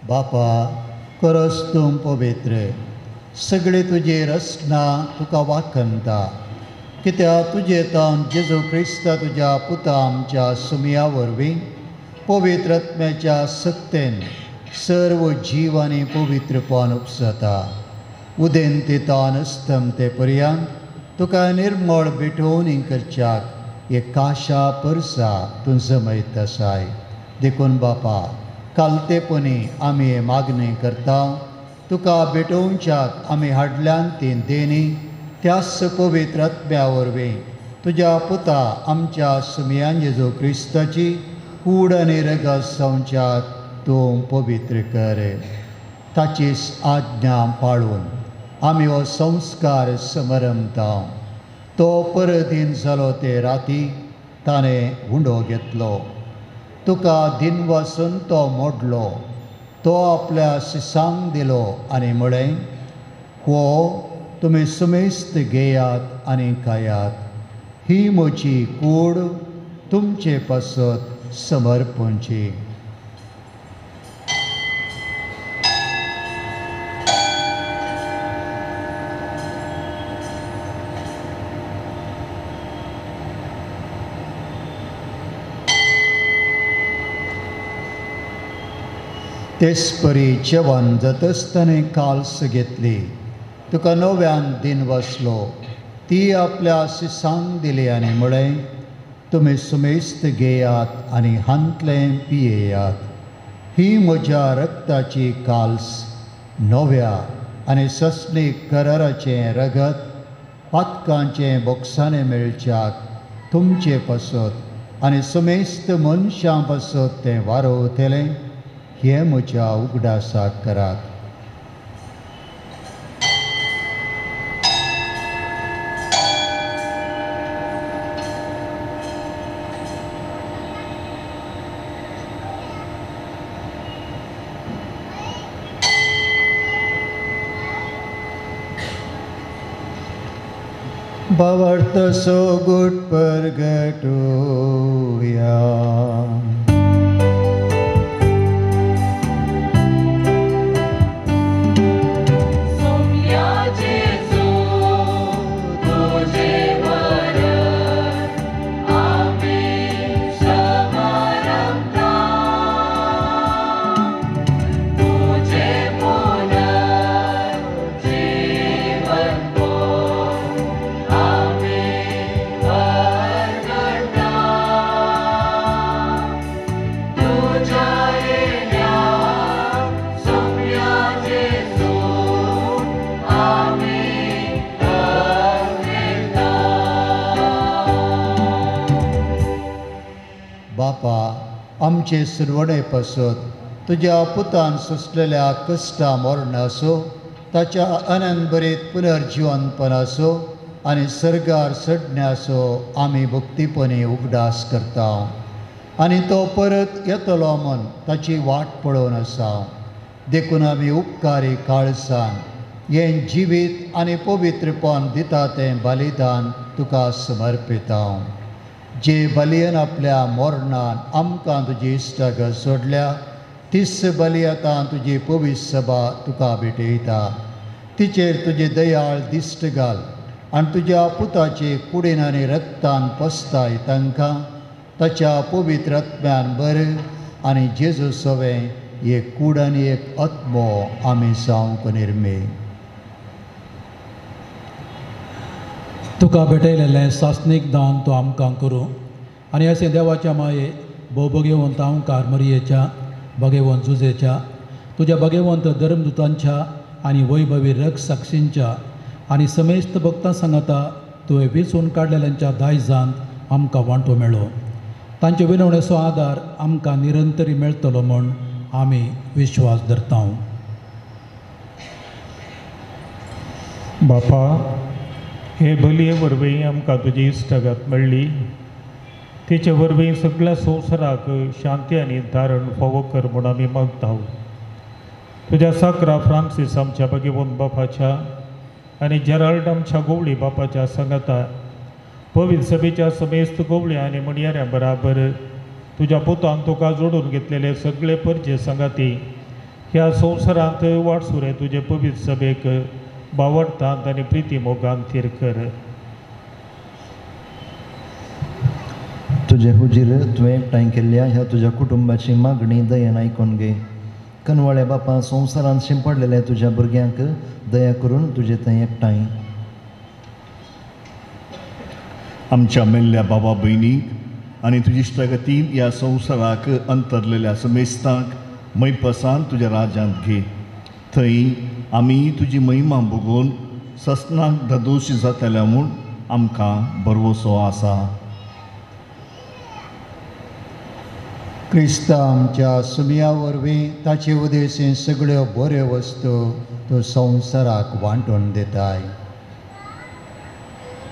बापा, करस तूं पवित्र, सगळी तुजी रचना तुका वाखणता. कित्याक तुजे तावन जेजू क्रिस्ता तुज्या पुता आमच्या सुमया वरवीं पवित्र आत्म्याच्या सक्तेन सर्व जीव आनी पवित्रपण उपसता. उदेंती तावन अस्तमते पर्यंत तुका निर्मळ भेटोवणी करच्याक एक काशा परसा तूं जमयत आसाय. देखून बापा, कालतेपणी आमी मागणी करता तुका भेटोवच्याक आमी हाडल्यान ती देणी त्याच पवित्र आत्म्या वरवीं तुज्या पुता आमच्या सुमयान जेजू क्रिस्ताची कूड आनी रगत जावच्याक तूं पवित्र कर. ताची आज्ञा पाळून आमी हो संस्कार समरमता. तो परदीन जालो ते राती ताणें उंडो घेतलो, तुका दिनवासून तो मोडलो, तो आपल्या शिसांक दिलो आनी म्हळें, हो तुमी सुमेस्त घेयात आनी खायात, ही म्हजी कूड तुमचे पासत समर्पणची. तेचपरी जेवण जातासतना काल्स घेतली, तुका नव्यान दिन बसलो, ती आपल्या शिसांक दिली आनी म्हळें, तुमी सुमेस्त घेयात आनी हांतलें पियेयात. ही म्हज्या रक्ताची काल्स, नव्या आनी सस्नीक कराराचें रगत, पातकांचें बोक्साणें मेळच्याक तुमचे पासत आनी सुमेस्त मनशां पासत तें वारोवतलें. हें म्हज्या उगडासाक करात. भावार्थ सोगूट परगटुया. बापा, आमचे सुरवणे पासत तुज्या पुतान सोंसलेल्या कश्टा मरणाचो, ताच्या आनंदभरीत पुनर्जिवनपणाचो आनी सर्गार चडण्याचो आमी भक्तीपणी उगडास करता आनी तो परत येतलो म्हूण ताची वाट पळोवन आसा. देखून आमी उपकारी काळसान हें जिवीत आनी पवित्रपण दिता तें बलिदान तुका समर्पिता. जे बलयन आपल्या मरणान आमकां तुजी इश्टागत सोडल्या, तीच बली आतां तुजी पवित्र सभा तुका भेटयता. तिचेर तुजी दयाळ दिश्ट घाल आनी तुज्या पुताचे कुडीन आनी रक्तान पसताय तांकां ताच्या पवित्र आत्म्यान बरें आनी जेजू सवें एक कूड आनी एक आत्मो आमी जावंक निर्मे. तुका भेटयलेलें सासणीक दान तो आमकां करूं आनी अशें देवाच्या माये भोवभगेवंत आंवकार मरयेच्या, भगेवंत जुजेच्या, तुज्या भगेवंत धर्मदुतांच्या आनी वैभवी रग साक्षींच्या आनी समेस्त भक्तां सांगाता तुवें वेंचून काडलेल्यांच्या दायजांत आमकां वांटो मेळो. तांचे विनवणेचो आदार आमकां निरंतरी मेळटलो म्हूण आमी विश्वास धरता. बापा, हे बलये वरवीं आमकां तुजी इश्टागत मेळ्ळी, तिचे वरवीं सगळ्या संवसाराक शांती आनी धारण फावो कर म्हूण आमी मागता. तुज्या साकरा फ्रांसीस आमच्या भगेवंत बापाच्या आनी जेराल्ड आमच्या गोवळी बापाच्या सांगाता पवित्र सभेच्या समेस्त गोवळ्या आनी म्हणयाऱ्यां बराबर तुज्या पुतान तुका जोडून घेतलेले सगळे परजे सांगाती ह्या संवसारांत वाटसुरे तुजे पवित्र सभेक बावडटांत आनी प्रिती मोगान थीर कर. तुजे हुजीर तुवें एकठांय केल्ल्या ह्या तुज्या कुटुंबाची मागणी दयेन आयकून घे. कनवाळ्या बापा, संवसारांत शिंपडलेल्या तुज्या भुरग्यांक दया करून तुजे थंय एकठांय. आमच्या मेल्ल्या बाबा भयणीक आनी तुजी इश्टागतीन ह्या संवसाराक अंतरलेल्या समेस्तांक मैपसान तुज्या राज्यांत घे. थंय आमी तुजी महिमा भोगून ससनाक धादोशी जातल्या म्हूण आमकां भरवसो आसा. क्रिस्ता आमच्या सुमया वरवीं ताचे उदेशीं सगळ्यो बऱ्यो वस्तू तूं संवसाराक वांटून दिताय.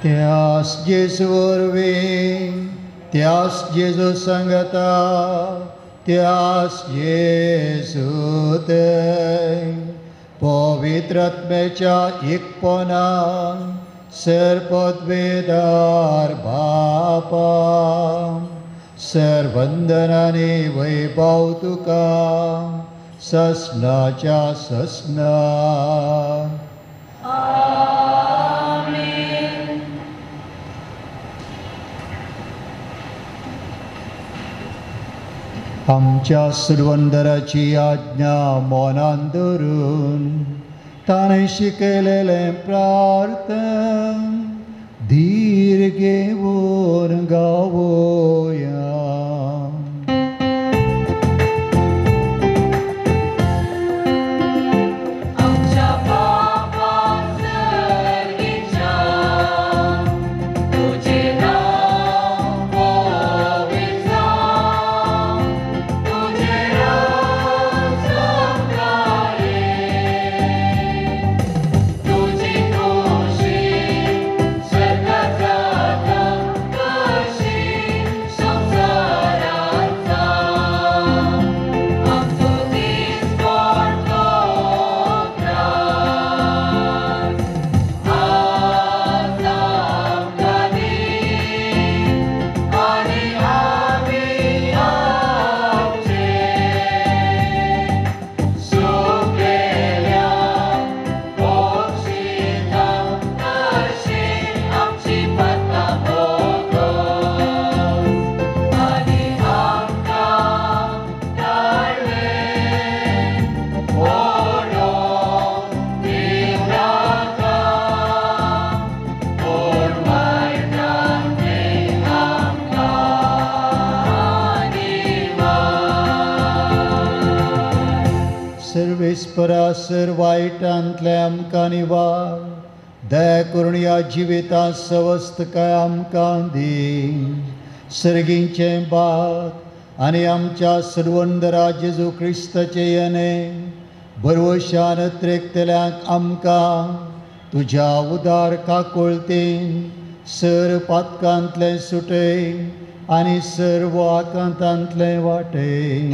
त्यास जेजू वरवीं, त्यास जेजू सांगता, त्यास जेजू थंय पवित्र आत्म्याच्या एकपणान सरपदवेदार बापा सर वंदनाने वैभव तुका ससनाच्या ससना. आमच्या सुरवंदराची आज्ञा मनान धरून ताणें शिकयलेलें प्रार्थन धीर घेवन गावोया. सर्वेस्परा वायटांतले आमकां निवार, दया करून ह्या जिवितांत सवस्तकाय आमकां दी. सर्गींचें बाग आनी आमच्या सर्वंदरा जेजू क्रिस्ताचें येणें भरवशान त्रेकतल्यांक आमकां तुज्या उदार काकुळतीन सर पातकांतलें सुटय आनी सर्व आकांतांतलें वाटय.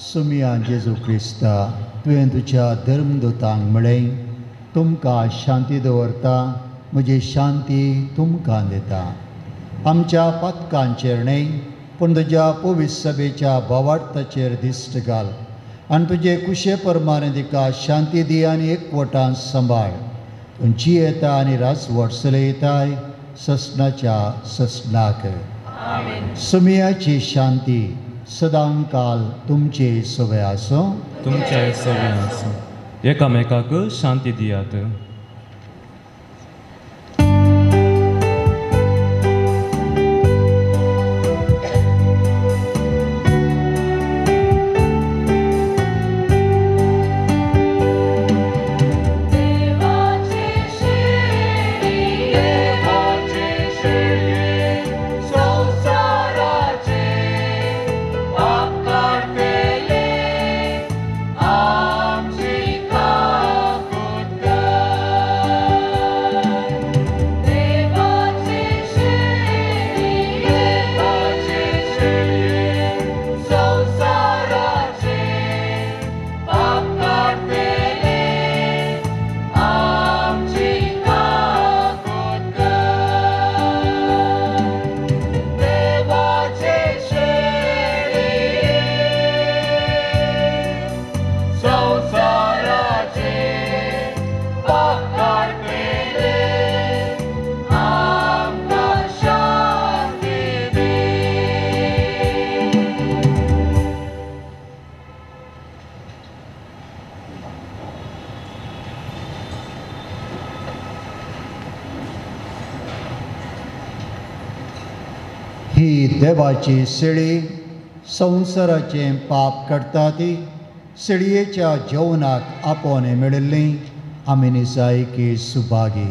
सुमिया जेजू क्रिस्ता, तुवें तुज्या धर्मदूतांक म्हळें, तुमकां शांती दवरता, म्हजी शांती तुमकां दिता. आमच्या पातकांचेर न्हय पूण तुज्या पवित्र सभेच्या भावार्थाचेर दिश्ट घाल आनी तुजे कुशे प्रमाणे तिका शांती दी आनी एकवटान सांबाळ. तूं जियेता आनी राजवट चलयताय ससनाच्या ससनाक. सुमियाची शांती सदांकाल तुमचे सवे आसूं. तुमचे सवे आसूं. एकामेकाक शांती दियात. ही देवाची शेळी संवसाराचें पाप काडटा ती शेळयेच्या जेवणाक आपोवणें मेळिल्ली आमी निजायकी सुभागी.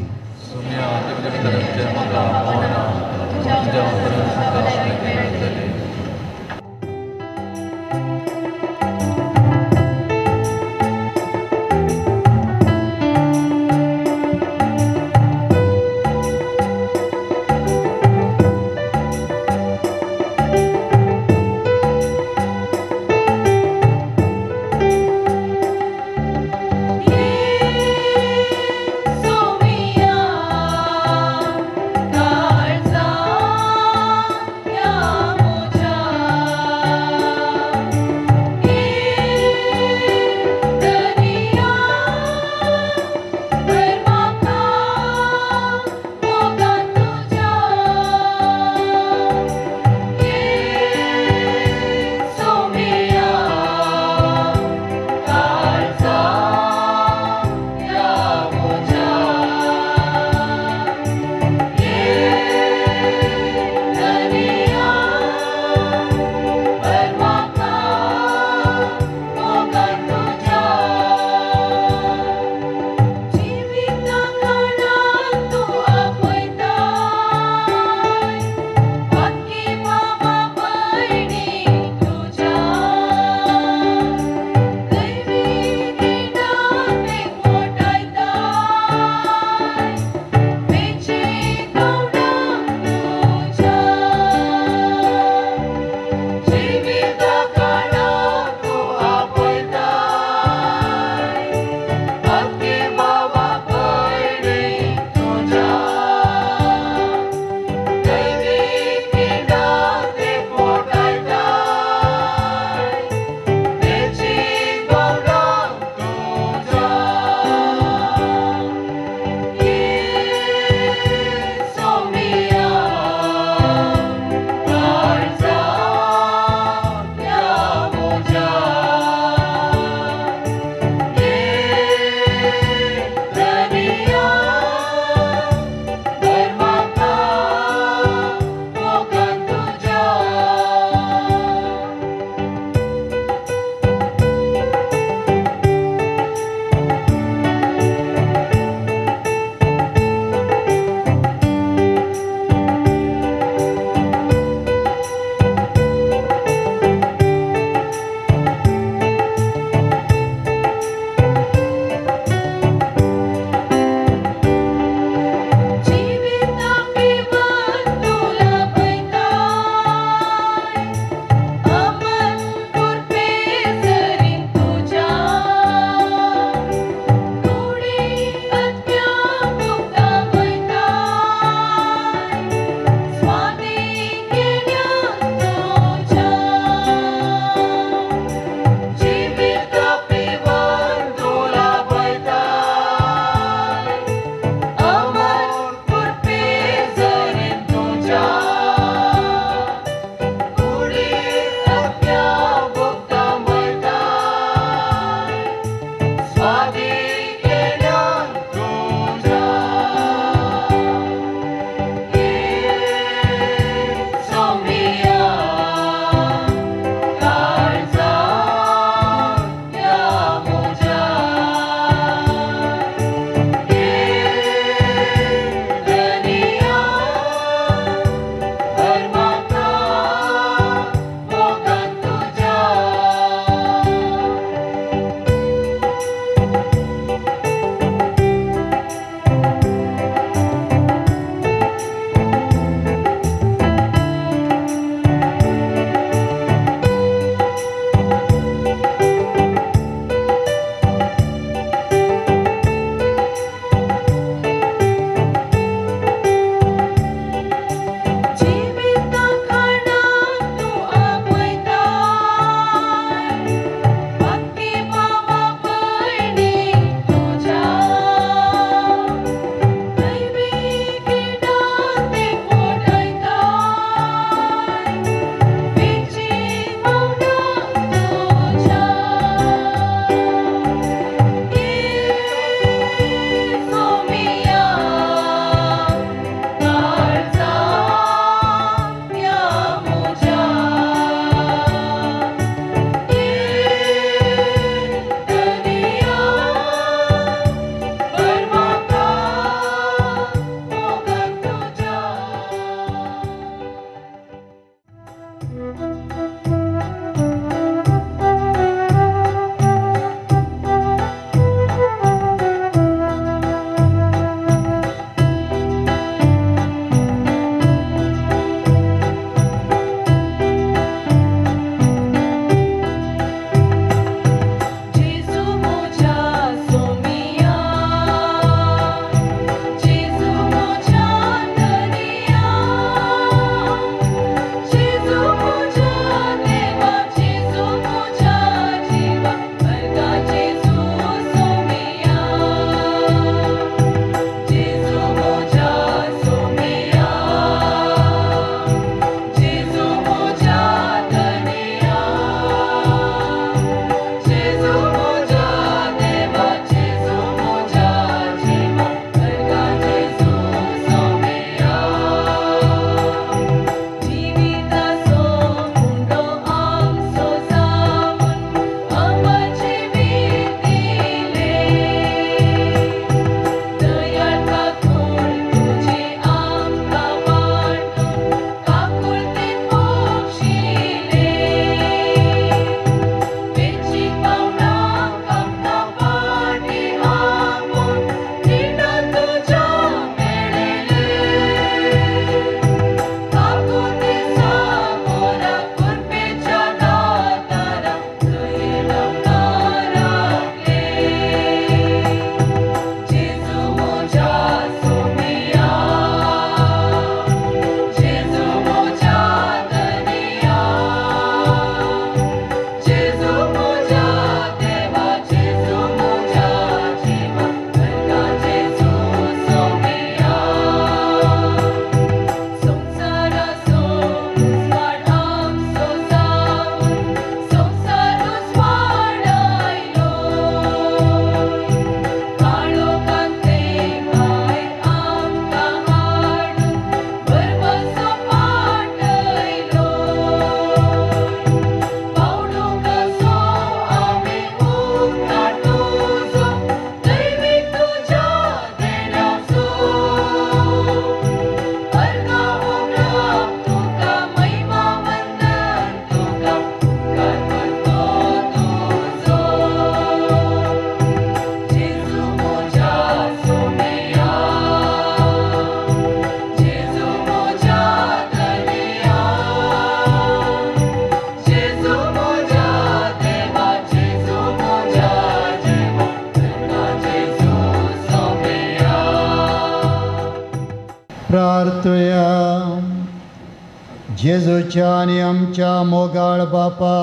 जेजूच्या आनी आमच्या मोगाळ बापा,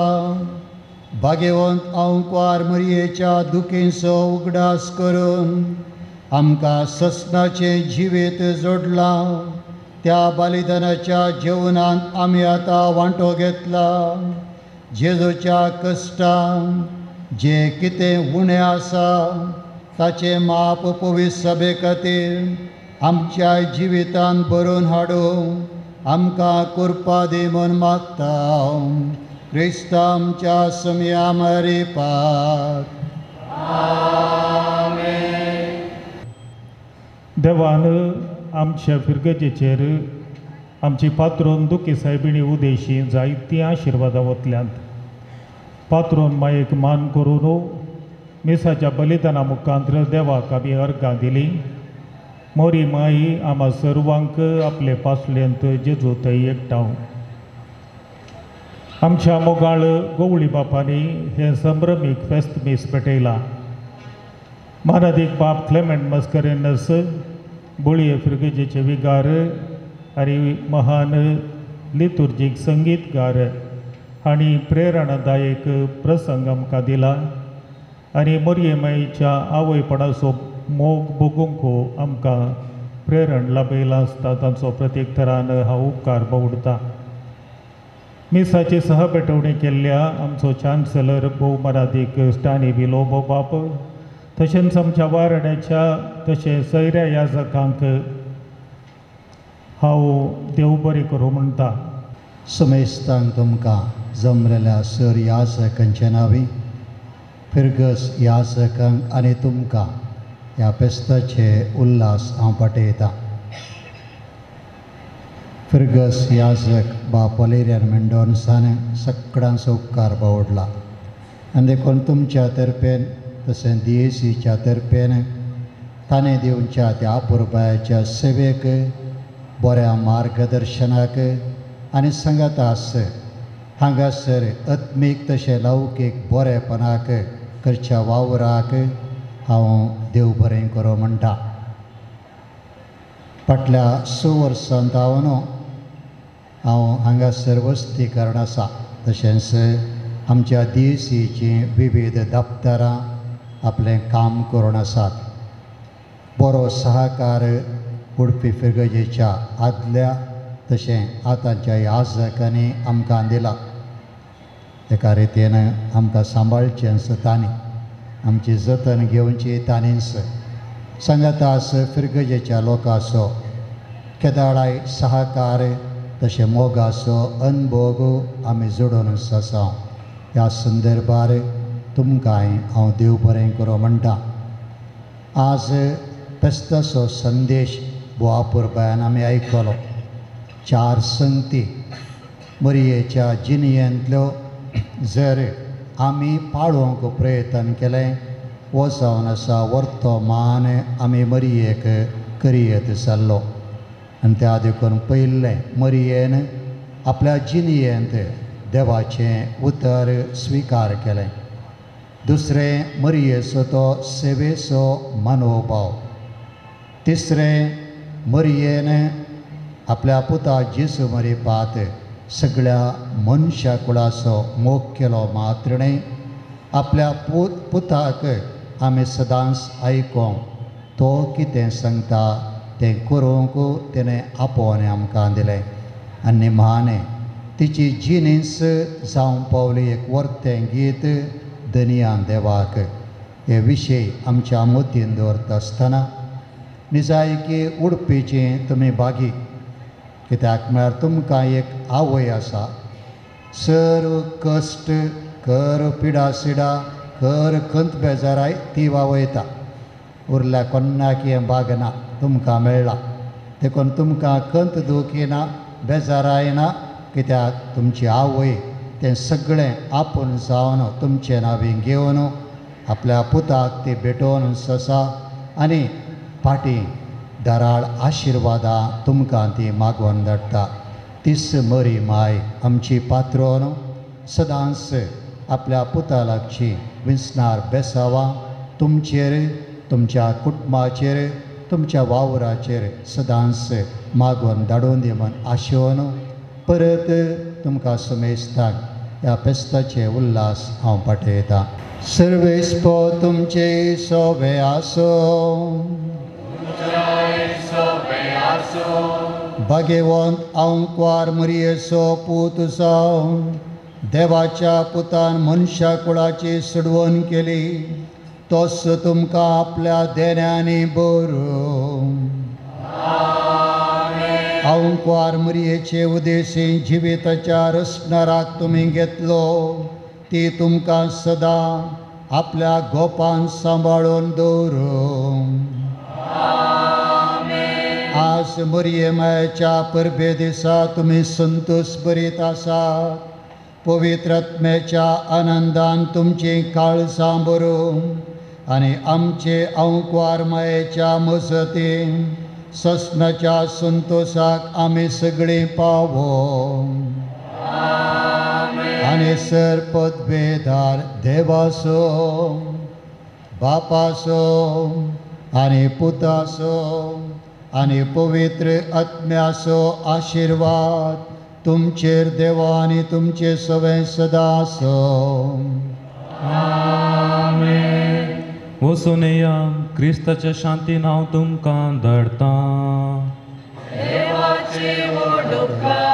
भाग्यवंत आंकवार मरयेच्या दुखींचो उगडास करून आमकां ससनाचें जिवीत जोडलां. त्या बलिदानाच्या जेवणांत आमी आतां वांटो घेतला. जेजूच्या कश्टांत जें कितें उणें आसा ताचें माप पवित्र सभे खातीर आमच्या जिवितांत भरून हाडूंक आमकां कृपा दी म्हूण मागता. क्रिस्त आमच्या समया मरिपाक. देवान आमच्या फिरगजेचेर आमची पात्रोन दुखी सायबिणी उदेशी जायतीं आशिर्वादां वतल्यांत. पात्रोन मायेक मान करून मिसाच्या बलिदाना मुखांत्र देवाक आमी अर्गां दिली. मोरी माई आमा सर्वांक आपले पासलेंत जेजू थंय एकठांव. आमच्या मोगाळ गोवळी बापांनी हें संभ्रमीक फेस्त मीस पेटयलां. मानादीक बाप क्लेमेंट मस्करेनस बोळये फिरगजेचे विगार आनी महान लितुर्जीक संगीतकार हांणी प्रेरणादायक प्रसंग आमकां दिला आनी मोरये माईच्या आवयपणाचो मोग भोगूंक आमकां प्रेरण लाभयलां आसता. तांचो प्रत्येक थरान हांव उपकार बावडटा. मिसाची सहपेटवणी केल्ल्या आमचो चान्सलर भोवमानादीक स्टानी विलोबो बाप, तशेंच आमच्या वारड्याच्या तशें सैऱ्या याजकांक हांव देव बरें करूं म्हणटा. समेस्तांक तुमकां जमलेल्या सर याजकांच्या नांवी फिरगस याजकांक आनी तुमकां ह्या फेस्ताचे उल्हास हांव पाठयतां. फिरगस याजक बाप वलेरियन मेंडोन्सान सगळ्यांचो उपकार बावडला आनी देखून तुमच्या तर्फेन तशें डीएसीच्या तर्फेन ताणें दिवच्या त्या अपुरबायाच्या सेवेक, बऱ्या मार्गदर्शनाक आनी सांगातास हांगासर आत्मीक तशें लौकीक बरेपणाक करच्या वावराक हांव देव बरें करूं म्हणटा. फाटल्या 6 वर्सांत हांव हांव हांगासर वस्तीकरण आसा. तशेंच आमच्या डीएसीचीं विविध दप्तरां आपलें काम करून आसात. बरो सहकार उडपी फिरगजेच्या आदल्या तशें आतांच्या याजकांनी आमकां दिला. एका रितीन आमकां सांबाळचेंच तांणी, आमची जतन घेवची तांणीच. सांगातास फिरगजेच्या लोकांचो केदाळाय सहकार तशें मोगाचो अनभोग आमी जोडूनच आसा. ह्या संदर्भार तुमकांय हांव देव बरें करूं म्हणटा. आज फेस्ताचो संदेश भोव अपुरबायान आमी आयकलो. 4 संगती मरयेच्या जिणयेंतल्यो जर आमी पाळोवंक प्रयत्न केलें हो जावन आसा वर्तमान आमी मरयेक करयेत जाल्लो. आनी त्या देखून पयलें मरयेन आपल्या जिणयेंत देवाचें उतर स्विकार केलें. दुसरें मरयेचो तो सेवेचो मनोभाव. तिसरें मरयेन आपल्या पुता जेजू मरिपात सगळ्या मनशा कुळाचो मोग केलो मात्र न्हय, आपल्या पुताक आमी सदांच आयकोंक तो कितें सांगता तें करूंक तेणें आपोवणें आमकां दिलें. आनी निमाणें तिची जिनीस जावंक पावली एक वर्तें गीत धनयान देवाक. हे विशय आमच्या मतीन दवरता आसतना निजायकी उडपीची तुमी भागी, कित्याक म्हळ्यार तुमकां एक आवय आसा. सर्व कश्ट कर पिडा सिडा कर खंत बेजाराय ती वावयता. उरल्या कोन्नाक हें भाग ना, तुमकां मेळ्ळा. देखून तुमकां खंत दुखी ना, बेजाराय ना, कित्याक तुमची आवय तें सगळें आपूण जावन तुमचें नांवी घेवन आपल्या पुताक ती भेटोवन आसा आनी फाटीं दराळ आशिर्वादां तुमकां ती मागोवन धाडटा. तीच मरी माय आमची पात्रोन सदांच आपल्या पुता लागची विंचणार बेसावां तुमचेर, तुमच्या कुटुंबाचेर, तुमच्या वावराचेर सदांच मागोवन धाडून दी म्हूण आशेवन परत तुमकां समेस्ताक ह्या फेस्ताचे उल्हास हांव पाठयतां. सर्वेस्पो तुमचे सोबे आसो. भाग्यवंत आंकवार मरियेचो पूत जावन देवाच्या पुतान मनशा कुळाची सोडवण केली तोच तुमकां आपल्या देण्यांनी बरो. आंकवार मरियेचे उदेशी जिविताच्या रसणाराक तुमी घेतलो ती तुमकां सदां आपल्या गोपान सांबाळून दवरूं. आज मरिये मायेच्या परबे दिसा तुमी संतोष बरीत आसात. पवित्र आत्म्याच्या आनंदान तुमचीं काळजां भरूं आनी आमचे आंकवार मायेच्या मजतीन ससनाच्या संतोषाक आमी सगळीं पावो. आनी सर पदवेदार देवाचो बापाचो आनी पुताचो आनी पवित्र आत्म्याचो आशिर्वाद तुमचेर देवा आनी तुमचे सवें सदां आसूं. वचून येया, क्रिस्ताच्या शांतीन हांव तुमकां धाडटां. देवाचे व्हड उपकार.